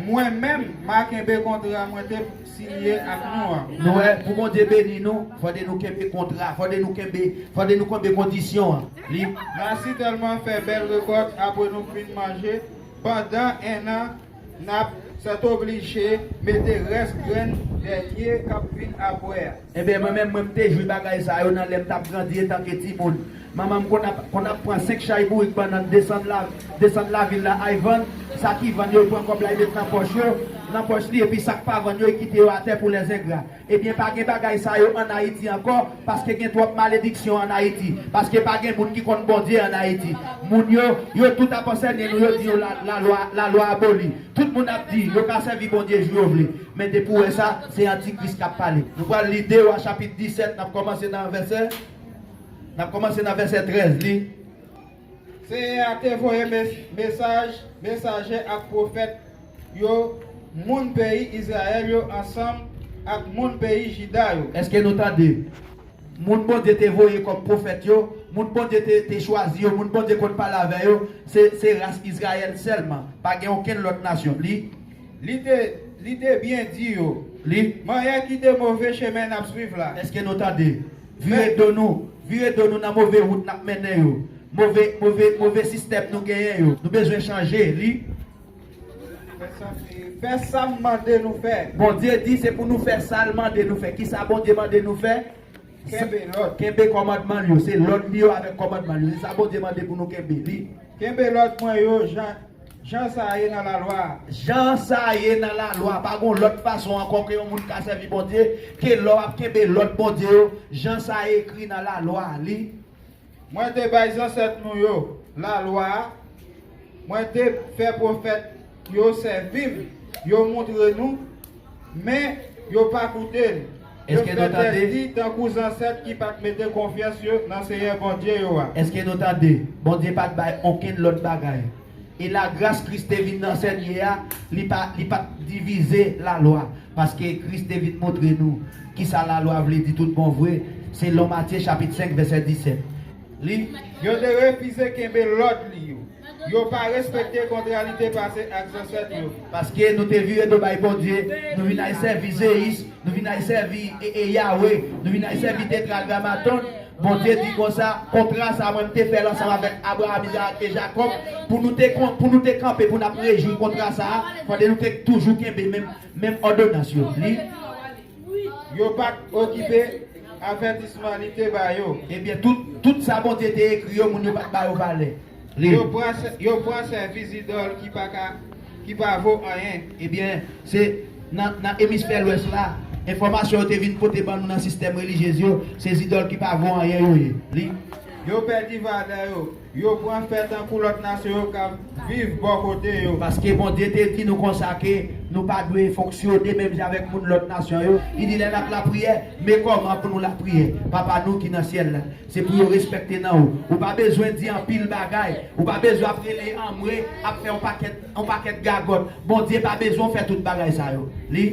Mwen menm, m a kenbe kontra mwen te sinye ak nou an. Nou wè, pou Bondye beni nou, fòde nou kenbe kontra, fòde nou kenbe, fòde nou kenbe kondisyon an. Li. N a sitèlman fè bèl rekòt apre nou fin manje pandan en an, n ap sètoblije mete rès grenn dènye k ap vin apre a. Ebyen, mwen menm, mwen, m te jwi bagay sa yo nan lè m t ap grandi etanke timoun. Manman m konn ap, konn ap pran senk chay bourik bannann desann la, desann lavil la ay vann. Sa ki vann yo, l pran kòb la, l met nan pòch yo, nan pòch li, epi sa k pa vann yo, l kite yo atè pou lèzengra. Ebyen, pa gen bagay sa yo ann Ayiti ankò, paske gen twòp malediksyon ann Ayiti, paske pa gen moun ki konn Bondye ann Ayiti. Moun yo, yo tout ap ansène nou, yo di yo la, lalwa, lalwa aboli. Tout moun ap di yo ka sèvi Bondye jou yo vle. Men depi w wè sa, se antikris k ap pale. Nou pral li de Wa chapit disèt, n ap kòmanse nan vèsè, n ap kòmanse nan vèsè trèz, li. Senyè a te voye mes-, mesaj, mesaje ak pwofèt yo, moun peyi Izrayèl yo ansanm ak moun peyi Jida yo. Èske nou tande? Moun Bondye te voye kòm pwofèt yo, moun Bondye te, te chwazi yo, moun Bondye konn pale avè yo, se, se ras Izrayèl sèlman. Pa gen okenn lòt nasyon. Li. Li te, li te byen di yo. Li. Manyè ki de move chemen n ap swiv la. Èske nou tande? Vire do nou, vire do nou nan move wout n ap mennen yo. Move, move, move sistèm nou genyen yo. Nou bezwen chanje, li. Fè sa, fè sa m mande nou fè. Bondye di se pou nou fè sa l mande nou fè. Kisa Bondye mande nou fè? Kenbe lòd. Kenbe kòmandman l yo. Se lòd li yo avèk kòmandman l yo. Se sa Bondye mande pou nou kenbe. Li. Kenbe lòd mwen yo, jan, jan sa ye nan lalwa a. Jan sa ye nan lalwa a. Pa gen lòt fason ankò ke yon moun ka sèvi Bondye ke lè w ap kenbe lòd Bondye yo, jan sa ekri nan lalwa a. Li. Mwen te bay zansèt nou yo lalwa a, mwen te fè pwofèt yo sèvi m, yo montre nou, men yo pa koute l. Yo Èske nou fè tande? Tèt di tankou zansèt ki pa t mete konfyans yo nan Seyè Bondye yo a. Èske nou tande? Bondye pa t bay okenn lòt bagay. E lagras Kris te vin ansèye a, li pa, li pa t divize lalwa. Paske Kris te vin montre nou kisa lalwa vle di tout bon vre, selon Matye chapit senk, vèsè disèt. Li. Yo te refize kenbe lòd li yo. Yo pa respekte kontra li te pase ak zansèt yo. Paske nou te vire do bay Bondye, nou vin al sèvi Zeyis, nou vin al sèvi e, e Yawe, nou vin al sèvi Tetragramaton. Bondye di konsa, kontra sa mwen m te fè l ansanm avèk Abraram, Izarak e Jakòb, pou nou te kon-, pou nou te kanpe, pou n ap rejwi kontra sa a, fòde nou te toujou kenbe menm, menm òdonans yo. Li. Yo pa t okipe avètisman li te ba yo. Ebyen, tout, tout sa Bondye te ekri yo, moun yo pa t ba yo valè. Li. Yo pran sè-, yo pran sèvis idòl ki pa ka, ki pa vo anyen. Ebyen, se nan, nan emisfè lwès la, enfòmasyon yo te vin pote ban nou nan sistèm relijyez yo, se zidòl ki pa vo anyen yo ye. Li. Yo pèdi valè yo. Yo pran fè tankou lòt nasyon yo k ap viv bò kote yo. Paske Bondye te di nou konsa ke nou pa dwe fonksyone menm jan avèk moun lòt nasyon yo. Li di lè n ap lapriyè, men kòman pou nou lapriyè. Papa nou ki nan syèl la, se pou yo respekte non ou. Ou pa bezwen di anpil bagay. Ou pa bezwen ap rele anmwe, ap fè yon pakèt, yon pakèt gagòt. Bondye pa bezwen w fè tout bagay sa yo. Li.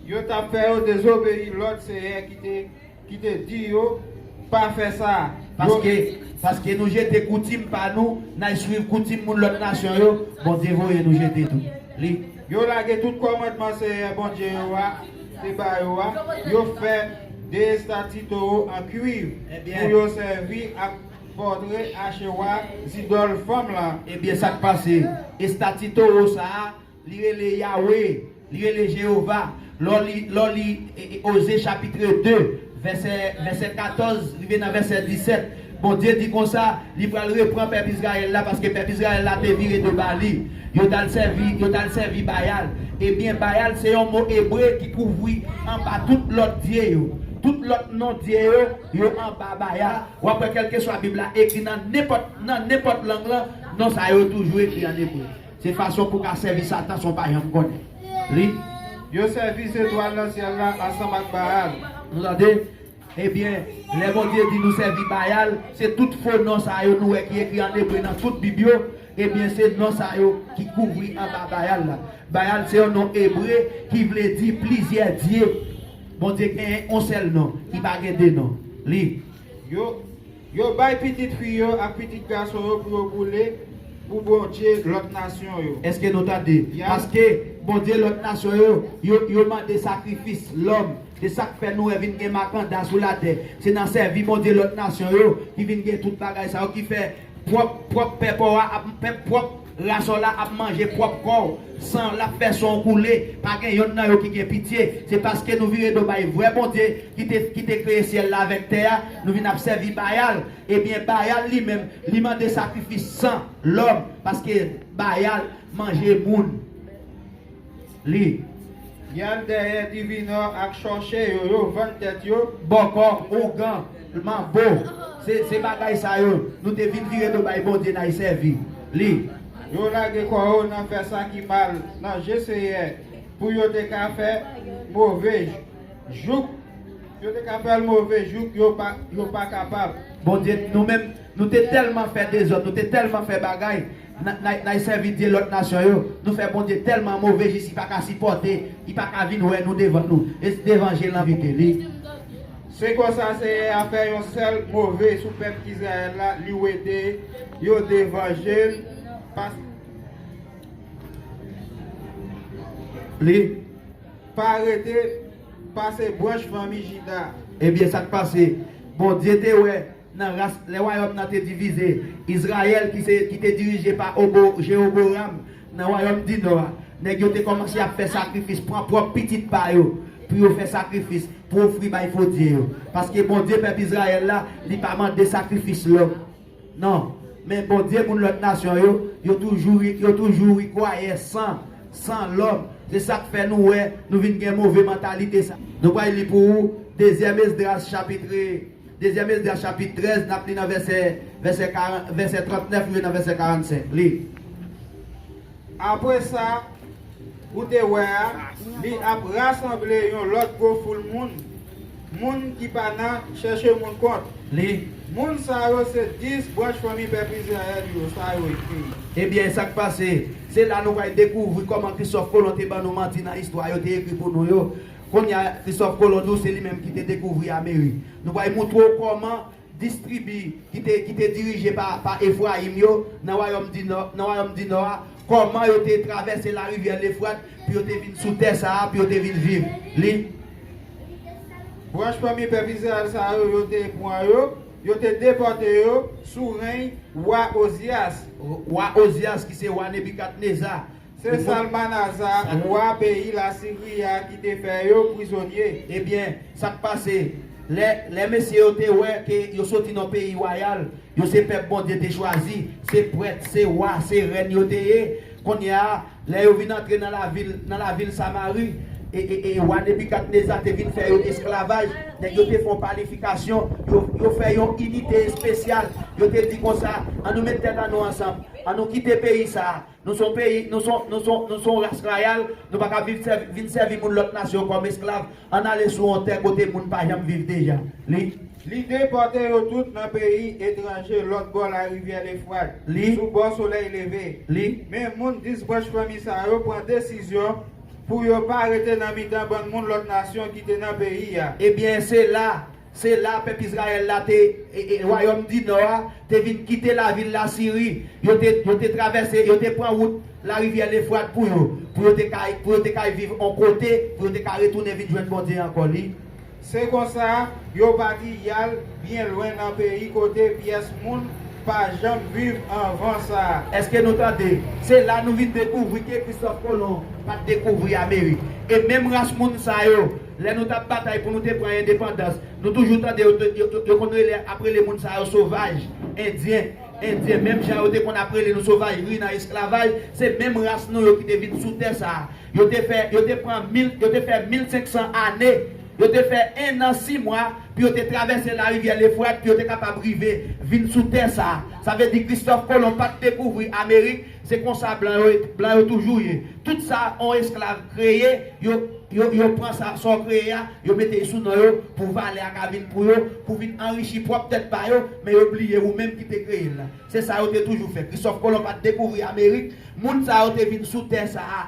Yo t ap fè yo dezobeyi lòd Seyè ki te ki te di yo, pa fè sa. Yo Paske, paske nou jete koutim pa nou, n al swiv koutim moun lòt nasyon yo, Bondye voye nou jete tou. Li. Yo lage tout kòmandman Seyè Bondye yo a te ba yo a, yo fè de estati towo an kwiv Ebyen. Pou yo sèvi ak pòtre Achewa, zidòl fanm lan. Ebyen, sa k pase? Estati towo sa a, li rele Yawe, li rele Jewova. Lè w li, lè w li, e, e, Oze chapit de, vèsè, vèsè katòz rive nan vèsè disèt, Bondye di konsa, li pral reprann pèp Izrayèl la, paske pèp Izrayèl la te vire do ba li. Yo t al sèvi, yo t al sèvi Bayal. Ebyen, Bayal se yon mo ebre ki kouvri anba tout lòt dye yo. Tout lòt non dye yo, yo anba Bayal. W ap wè kèlkeswa Bib la ekri nan nenpòt, nan nenpòt lang lan, non sa yo toujou ekri an ebre. Se fason pou w ka sèvi Satan san w pa janm konnen. Li. Yo sèvi zetwal nan syèl la ansanm ak Baal. Nou tande? Ebyen, lè Bondye di nou sèvi Bayal, se tout fo non sa yo nou wè ki ekri an ebre nan tout Bib yo. Ebyen, se non sa yo ki kouvri anba Bayal la. Bayal se yon non ebre ki vle di plizyè dye. Bondye genyen yon sèl non, li pa gen de non. Li. Yo, yo bay pitit fi yo ak pitit gason yo pou yo boule pou bondye lòt nasyon yo. Èske nou tande? Ya. Paske bondye lòt nasyon yo, yo, yo mande sakrifis lòm. Se sa k fè nou wè vin gen makanda sou latè. Se nan sèvi bondye lòt nasyon yo ki vin gen tout bagay sa yo ki fè pwòp, pwòp pèp ou a ap, pèp pwòp ras ou la ap manje pwòp kò w. San l ap fè san w koule. Pa gen yonn nan yo ki gen pitye. Se paske nou vire do bay vrè Bondye ki te, ki te kreye syèl la avèk tè a. Nou vin ap sèvi Bayal. Ebyen, Bayal li menm, li mande sakrifis san lòm. Paske Bayal manje moun. Li. Y al dèyè divinò ak chòche yo, yo vann tèt yo. Bòkò, ougan, manbo. Se, se bagay sa yo, nou te vin vire do bay Bondye n al sèvi. Li. Yo lage kò yo nan fè sa ki mal nan je Seyè, pou yo te ka fè move jouk. Yo te ka fè l move jouk, yo pa, yo pa kapab. Bondye, nou menm, nou te tèlman fè dezòd, nou te tèlman fè bagay, n a, n a, n al sèvi dye lòt nasyon yo, nou fè Bondye tèlman move jis li pa ka sipòte, li pa ka vin wè nou devan nou, e devan je l envite li. Se konsa Seyè a fè yon sèl move sou pèp Izrayèl la, li wete yo devan je l, pas-, li. Pa rete pase branch fanmi Jida. Ebyen, sa k pase? Bondye te wè nan ras, lè wayòm nan te divize, Izrayèl ki se, ki te dirije pa Obo-, Jewoboram, nan wayòm di nò a, nèg yo te kòmanse ap fè sakrifis, pran pwòp pitit pa yo, pou yo fè sakrifis, pou ofri bay fo dye yo. Paske Bondye pèp Izrayèl la, li pa mande sakrifis lòm. Non. Men Bondye, moun lòt nasyon yo, yo toujou, yo toujou ri kwaye san, san lòm. Se sa k fè nou wè, nou vin gen move mantalite sa. Nou pral li pou ou, dezyèm Esdras chapit, dezyèm Esdras chapit trèz, n ap li nan vèsè, vèsè karant, vèsè trantnèf rive nan vèsè karannsenk. Li. Apre sa, ou te wè a, li ap rasanble yon lòt gwo foul moun, moun ki pa nan chèche moun kont. Li. Moun sa yo se dis branch fanmi pèp Izrayèl yo, sa yo ekri. Ebyen, sa k pase? Se la nou pral dekouvri kòman Kristòf Kolon te ban nou manti nan istwa yo te ekri pou nou yo. Kounye a, Kristòf Kolon di w se li menm ki te dekouvri Amerik. Nou pral montre w kòman dis tribi ki te, ki te dirije pa, pa Efrayim yo, nan wayòm di nò, nan wayòm di nò a, kòman yo te travèse larivyè Lefrat pou yo te vin sou tè sa a, pou yo te vin viv. Li. Branch fanmi pèp Izrayèl sa yo, yo te pran yo, yo te depòte yo sou reny wa Ozyas. Wa Ozyas, ki se wa Nebikadneza. Se Salmanaza, wa peyi Lasiri a, ki te fè yo prizonye. Ebyen, sa k pase? Lè, lè mesye yo te wè ke yo soti nan peyi wayal, yo se pèp Bondye te chwazi, se prèt, se wa, se rèn yo te ye. Kounye a, lè yo vin antre nan lavil, nan lavil Samari, e, e, e wa Nebikadneza te vin fè yo esklavaj, nèg yo te fè yon planifikasyon, yo, yo fè yon inite espesyal. Yo te di konsa, "An nou met tèt an nou ansanm, an nou kite peyi sa a." Nou se yon peyi, nou se yon, nou se yon, nou se yon ras rayal, nou pa ka viv sèvi, vin sèvi moun lòt nasyon kòm esklav. Ann ale sou yon tè kote moun pa janm viv deja. Li. Li depòte yo tout nan peyi etranje lòt bò larivyè Lefrat, Li. Sou bò solèy leve. Li. Men moun dis branch fanmi sa yo pran desizyon pou yo pa rete nan mitan bann moun lòt nasyon ki te nan peyi a. Ebyen, se la Se la pèp Izrayèl la te, e, e, wayòm di nò a, te vin kite lavil Lasiri. Yo te, yo te travèse, yo te pran wout larivyè Lefrat pou yo, pou yo te kay, pou yo te kay viv on kote, pou yo te ka retounen vin jwenn Bondye ankò, li. Se konsa, yo pati y al byen lwen nan peyi kote pyès moun pa janm viv anvan sa. Èske nou tande? Se la nou vin dekouvri ke Kristòf Kolon pa t dekouvri Amerik. E menm ras moun sa yo, lè nou t ap batay pou nou te pran endepandans, nou toujou tande yo, yo, yo, yo konn rele, ap rele moun sa yo sovaj, endyen, endyen. Menm jan yo te konn ap rele nou sovaj, ri nan esklavaj, se menm ras nou yo ki te vin sou tè sa a. Yo te fè, yo te pran mil, yo te fè mil senk san ane, yo te fè en an sis mwa pou yo te travèse larivyè Lefrat, pou yo te kapab rive vin sou tè sa a. Sa vle di Kristòf Kolon pa t dekouvri Amerik, se konsa blan yo, blan yo toujou ye. Tout sa on esklav kreye, yo, yo, yo pran sa, sa w kreye a, yo mete l sou non yo, pou valè a ka vin pou yo, pou vin anrichi pwòp tèt pa yo, men yo bliye ou menm ki te kreye l la. Se sa yo te toujou fè. Kristòf Kolon pa t dekouvri Amerik, moun sa yo te vin sou tè sa a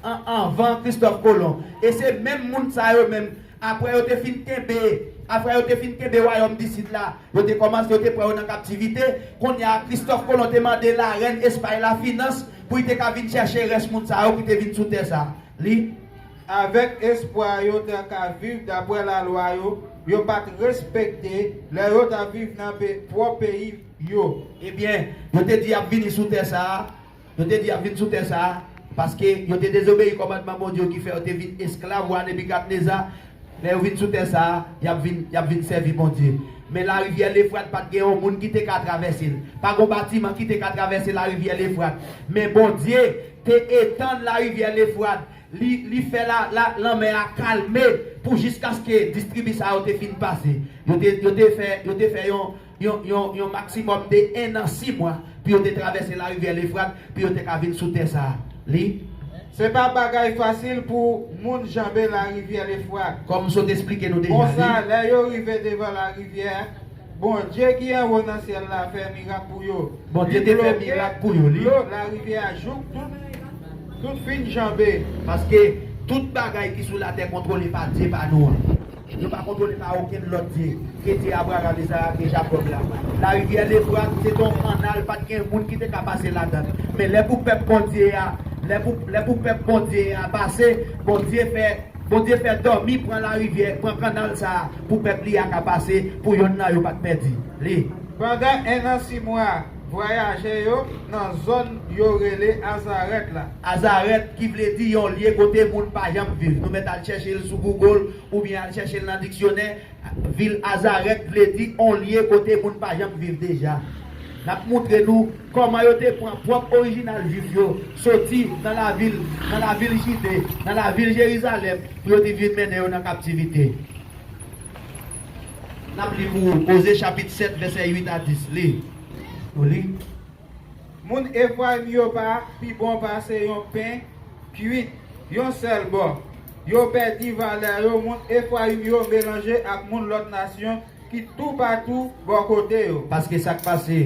an, anvan Kristòf Kolon. E se menm moun sa yo menm, apre yo te fin kenbe, apre yo te fin kenbe wayòm di Sid la, yo te kòmanse, yo te pran yo nan kaptivite. Kounye a, Kristòf Kolon te mande larèn Espay la finans pou li te ka vin chèche rès moun sa yo ki te vin sou tè sa. Li. Avèk espwa yo ta ka viv dapre lalwa yo, yo pa t respekte lè yo ta viv nan pe-, pwòp peyi yo. Ebyen, yo te di y ap vini sou tè sa a, Yo te di y ap vin sou tè sa a, paske yo te dezobeyi kòmandman Bondye yo ki fè yo te vin esklav wa Nebikadneza. Lè yo vin sou tè sa a, y ap vin, y ap vin sèvi Bondye. Men larivyè Lefrat pa t gen yon moun ki te ka travèse l. Pa gen yon batiman ki te ka travèse larivyè Lefrat. Men Bondye te etann larivyè Lefrat. Li, li fè la, la, lanmè a kalme pou jiskaske dis tribi sa yo te fin pase. Yo te, yo te fè, yo te fè yon, yon, yon, yon maksimòm de en an sis mwa pou yo te travèse larivyè Lefrat, pou yo te ka vin sou tè sa a. Li. Se pa bagay fasil pou moun janbe larivyè Lefrat. Kòm m sot esplike nou deja, Konsa, li. Lè yo rive devan larivyè, Bondye ki anwo nan syèl la fè mirak pou yo. Bondye te fè mirak pou yo, li. Li bloke dlo larivyè a jouk tout, tout fin janbe. Paske tout bagay ki sou latè kontwole pa Dye pa nou an. Yo pa kontwole pa okenn lòt dye ke Dye Abraram, Izarak e Jakòb la. Larivyè Lefrat se te yon kannal, pa t gen moun ki te ka pase ladan l. Men lè pou pèp Bondye a, lè pou, lè pou pèp Bondye a pase, Bondye fè, Bondye fè dòmi pran larivyè, pran kannal sa a pou pèp li a ka pase, pou yonn nan yo pa t pèdi. Li. Pandan en an sis mwa, vwayajè yo nan zòn yo rele Azarèt la. Azarèt, ki vle di yon lye kote moun pa janm viv. Nou mèt al chèche l sou Google oubyen al chèche l nan diksyonè. Vil Azarèt vle di yon lye kote moun pa janm viv deja. N ap montre nou kòman yo te pran pwòp orijinal Jwif yo soti nan lavil, nan lavil Jide, nan lavil Jerizalèm, pou yo te vin mennen yo nan kaptivite. N ap li pou ou, Oze chapit sèt, vèsè uit a dis. Li. Nou li. Moun Efrayim yo pa pi bon pase yon pen kuit yon sèl bò. Yo pèdi valè yo. Moun Efrayim yo melanje ak moun lòt nasyon ki toupatou bò kote yo. Paske sa k pase,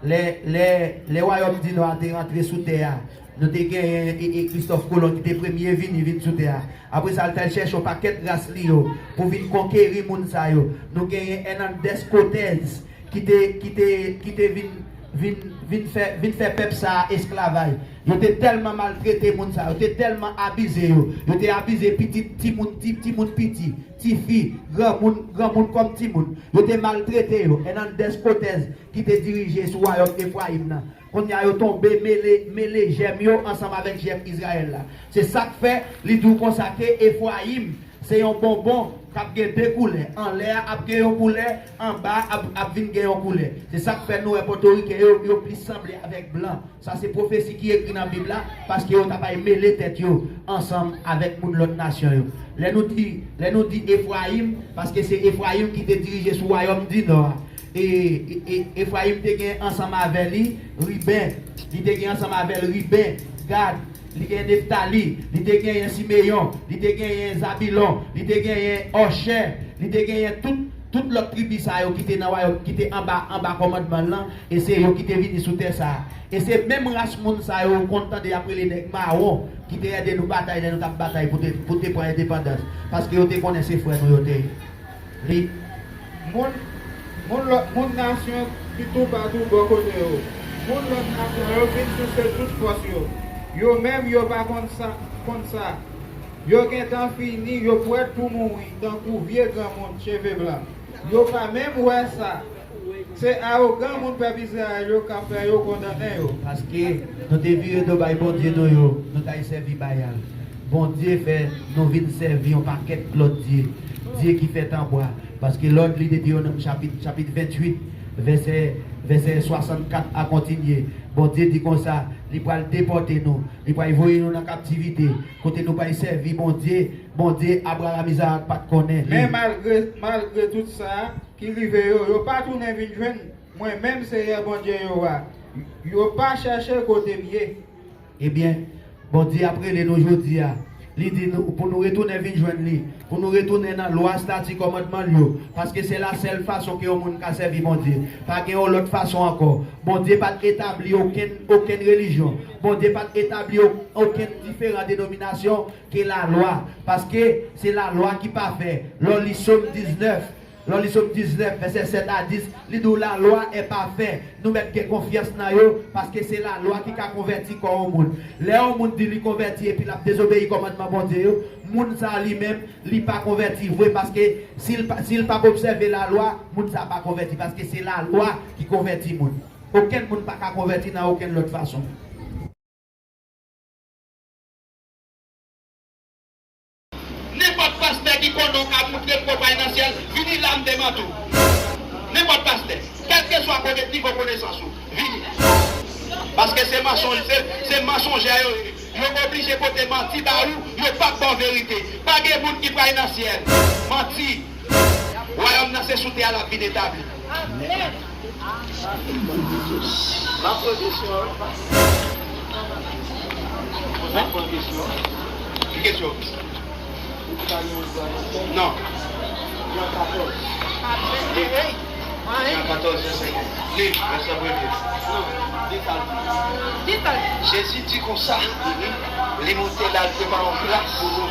lè, lè, lè Wayòm di Nò a te rantre sou tè a, nou te genyen e, e Kristòf Kolon ki te premye vini, vin sou tè a. Apre sa, l t al chèche yon pakèt ras li yo pou vin konkeri moun sa yo. Nou genyen Hernandez Cortez ki te, ki te, ki te vin, vin, vin fè, vin fè pèp sa a esklavaj. Yo te tèlman maltrete moun sa yo, te tèlman abize yo. Yo te abize pitit, timoun, ti, timoun piti, tifi, granmoun, granmoun kòm timoun. Yo te maltrete yo. Hernandez Cortez ki te dirije sou wayòm Efrayim nan. Kounye a yo tonbe mele, mele jèm yo ansanm avèk jèm Izrayèl la. Se sa k fè li di w konsa ke Efrayim se yon bonbon k ap gen de koulè. Anlè a ap gen yon koulè, anba a ap, ap vin gen yon koulè. Se sa k fè nou wè pòtoriken yo, yo plis sanble avèk blan. Sa se pwofesi ki ekri nan Bib la, paske yo t ap al mele tèt yo ansanm avèk moun lòt nasyon yo. Lè nou di, lè nou di Efrayim, paske se Efrayim ki te dirije sou wayòm di Nò a. E, e, e, Efrayim te gen ansanm avè li Riben, li te gen ansanm avè l Riben, Gad, li gen Neftali, li te genyen Simeyon, li te genyen Zabilon, li te genyen Òchè, li te genyen tout, tout lòt tribi sa yo ki te nan wayòm, ki te anba, anba kòmandman l lan, e se yo ki te vini sou tè sa a. E se menm ras moun sa yo ou konn tande y ap rele nèg mawon, ki te ede nou batay lè nou t ap batay pou te, pou te pran endepandans, paske yo te konnen se frè nou yo te ye. Li. Moun, moun lòt, moun nasyon ki toupatou bò kote yo. Moun lòt nasyon yo vin souse tout fòs yo. Yo menm yo pa konn sa, konn sa. Yo gentan fini, yo prèt pou mouri tankou vye granmoun cheve blan. Yo pa menm wè sa. Se awogan moun pèp Izrayèl yo k ap fè yo kondannen yo. Paske nou te vire do bay Bondye nou yo, nou t al sèvi Bayal. Bondye fè nou vin sèvi yon pakèt lòt dye, dye ki fèt an bwa. Paske lè w li Detewonòm chapit, chapit venntuit, vèsè, vèsè swasannkat a kontinye, Bondye di konsa, li pral depòte nou, li pral voye nou nan kaptivite, kote nou pral sèvi Bondye, Bondye Abraram, Izarak pa t konnen. Men malgre, malgre tout sa, ki rive yo, yo pa tounen vin jwenn mwen menm Seyè Bondye yo a. Yo pa chèche kote m ye. Ebyen, Bondye ap rele nou jodi a. Li di nou, pou nou retounen vin jwenn li, pou nou retounen nan lwa, estati, kòmandman l yo, paske se la sèl fason ke yon moun ka sèvi Bondye. Pa gen yon lòt fason ankò. Bondye pa t etabli okenn, okenn relijyon. Bondye pa t etabli o-, okenn diferan denominasyon ke lalwa, paske se lalwa ki pafè. Lè w li Sòm diznèf, lè w li Sòm diznèf, vèsè sèt a dis, li di w, la loi est parfaite. Nou mèt gen konfyans nan yo, paske se lalwa ki ka konvèti kò yon moun. Lè yon moun di li konvèti epi l ap dezobeyi kòmandman Bondye yo, moun sa a li menm, li pa konvèti vre, paske si l pa, si l p ap obsève lalwa, moun sa a pa konvèti, paske se lalwa ki konvèti moun. Okenn moun pa ka konvèti nan okenn lòt fason. Nenpòt pastè ki konnen w ka moutre m konpay nan syèl, vini la m demanti w. Nenpòt pastè, kèlkeswa kone-, nivo konesans ou, vini. Paske se mansonj, se, se mansonjè yo ye. Yo oblije pote manti ba ou, yo p ap ba w verite. Pa gen moun ki pral nan syèl. Manti. Wayòm nan se sou tè a l ap vin etabli. Amèn. M ap poze kesyon an. M ap poze kesyon an. Ki kesyon? Ou di pa gen yon dwa nan tè? Non. Jan katòz. Jan katòz, vèsè kenz. Li, vèsè premye. Non, li sa l di. Li sa l di. Jezi di konsa, li monte l al prepare yon plas pou nou.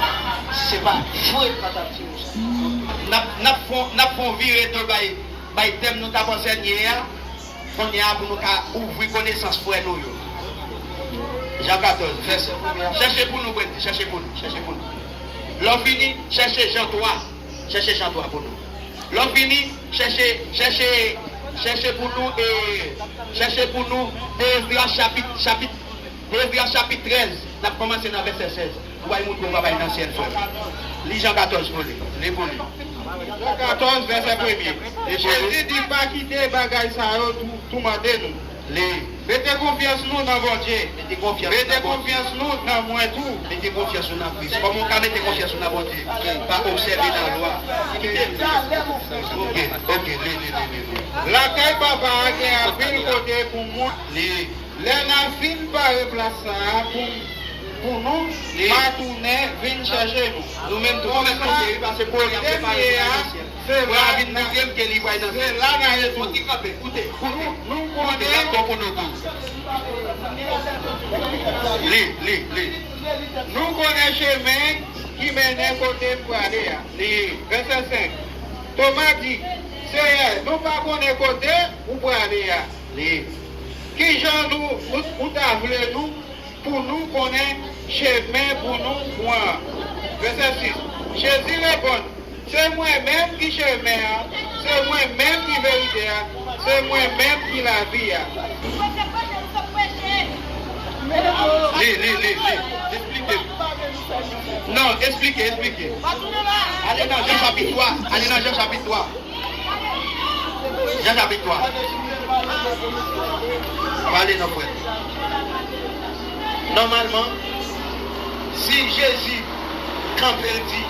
Si se pa vre, l pa t ap di nou sa. N ap, n ap fè, n ap fè yon vire de bay, bay tèm nou t ap ansèye a. Kounye a, pou nou ka ouvri konesans frè nou yo. Jan katòz, vèsè premye a. Chèche pou nou, Wendy, chèche pou nou, chèche pou nou. Lè w fini, chèche Jan twa. Chèche Jan twa pou nou. Lè w fini, chèche, chèche, chèche pou nou, e, chèche pou nou, Esdras chapit, chapit, Preveryans chapit trèz, n ap kòmanse nan vèsè sèz. Ou pral montre w Papa nan syèl, frè m. Li Jan katòz pou li. Li pou li. Jan katòz, vèsè premye. Jezi di, pa kite bagay sa yo tou- toumante nou. Li. Mete konfyans nou nan Bondye. Mete konfyans Mete nan Bondye. Konfyans nou nan mwen tou. Mete konfyans nou nan Kris. Kòman w ka mete konfyans ou nan Bondye? Pa obsève lalwa. Kite l. Ok, ok, li, li, li, li, li. Lakay Papa a gen anpil kote pou moun. Li. Lè n a fin pare plas sa a pou, pou nou, Li. M a tounen vin chèche nou. Nou menm tou, nou mèt Konsa, kote, wi, paske kote m ye a, se la, se la n a retounen. Koute, koute. Nou, nou konnen. Li, li, li. Nou konnen chemen ki mennen kote m prale a. Li. Vèsè senk. Toma di, Seyè, nou pa konnen kote ou prale a. Li. Kijan nou, ou, ou ta vle nou pou nou konnen chemen pou nou pran? Vèsè sis. Jezi reponn, se mwen menm ki chemen an, se mwen menm ki verite a, se mwen menm ki lavi a. Li, li, li, li. Esplike. Non, esplike, esplike. Ale nan Jan chapit twa. Ale nan Jan chapit twa. Jan chapit twa. Pale non, frè. Nòmalman, si Jezi kanpe, l di,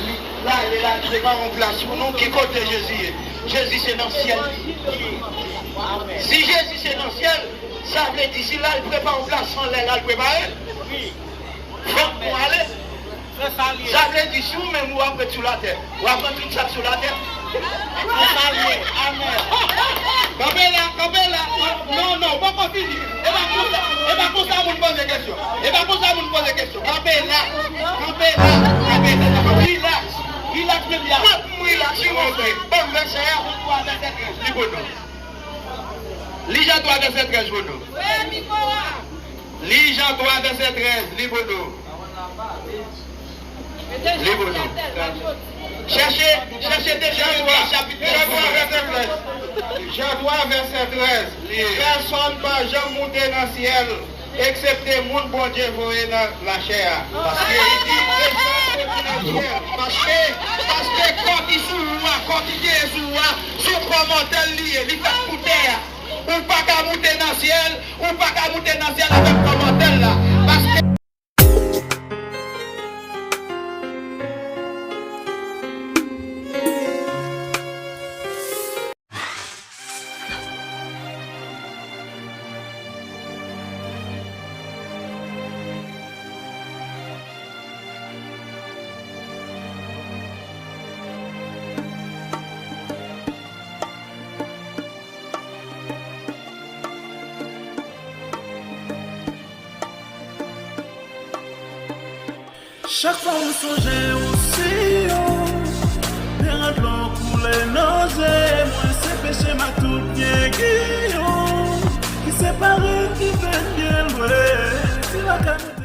li, l ale, l al prepare yon plas pou nou, ki kote Jezi ye? Jezi se nan syèl li ye. Si Jezi se nan syèl, sa vle di si l al prepare yon plas anlè, l al prepare l. Fòk nou ale. Sa vle di, si w menm ou ap ret sou latè, w ap pran tout sa k sou latè. Kanpe la, kanpe la. Non, non, ou poko fini. E pa konsa, e pa konsa moun poze kesyon. E pa konsa moun poze kesyon. Kanpe la, kanpe la, kanpe la. Rilaks, rilaks, men byen. Fòk m rilaks, wi, monchè. Ban m vèsè a. Li pou nou. Li Jan twa vèsè trèz pou nou. Li Jan twa vèsè trèz, li pou nou. Li pou nou. Chèche, chèche de Jan twa, chapit trèz. Jan twa vèsè trèz. Jan twa vèsè trèz. Pèsonn pa janm moute nan syèl, eksepte moun Bondye voye nan lachè a. Paske li di, se sa ki nan syèl. Paske, paske kò ki sou ou a, kò ki genyen sou ou a, se yon kò mòtèl li ye, li fèt pou tè a. Ou pa ka moute nan syèl, ou pa ka moute nan syèl avèk kò mòtèl la. Paske Chak fwa m sonje ou si yo, te randlo koule nan zye mwen, se peche m ak tout byen ki yo, ki separe, ki fè n byen lwen. Si lakay mwen te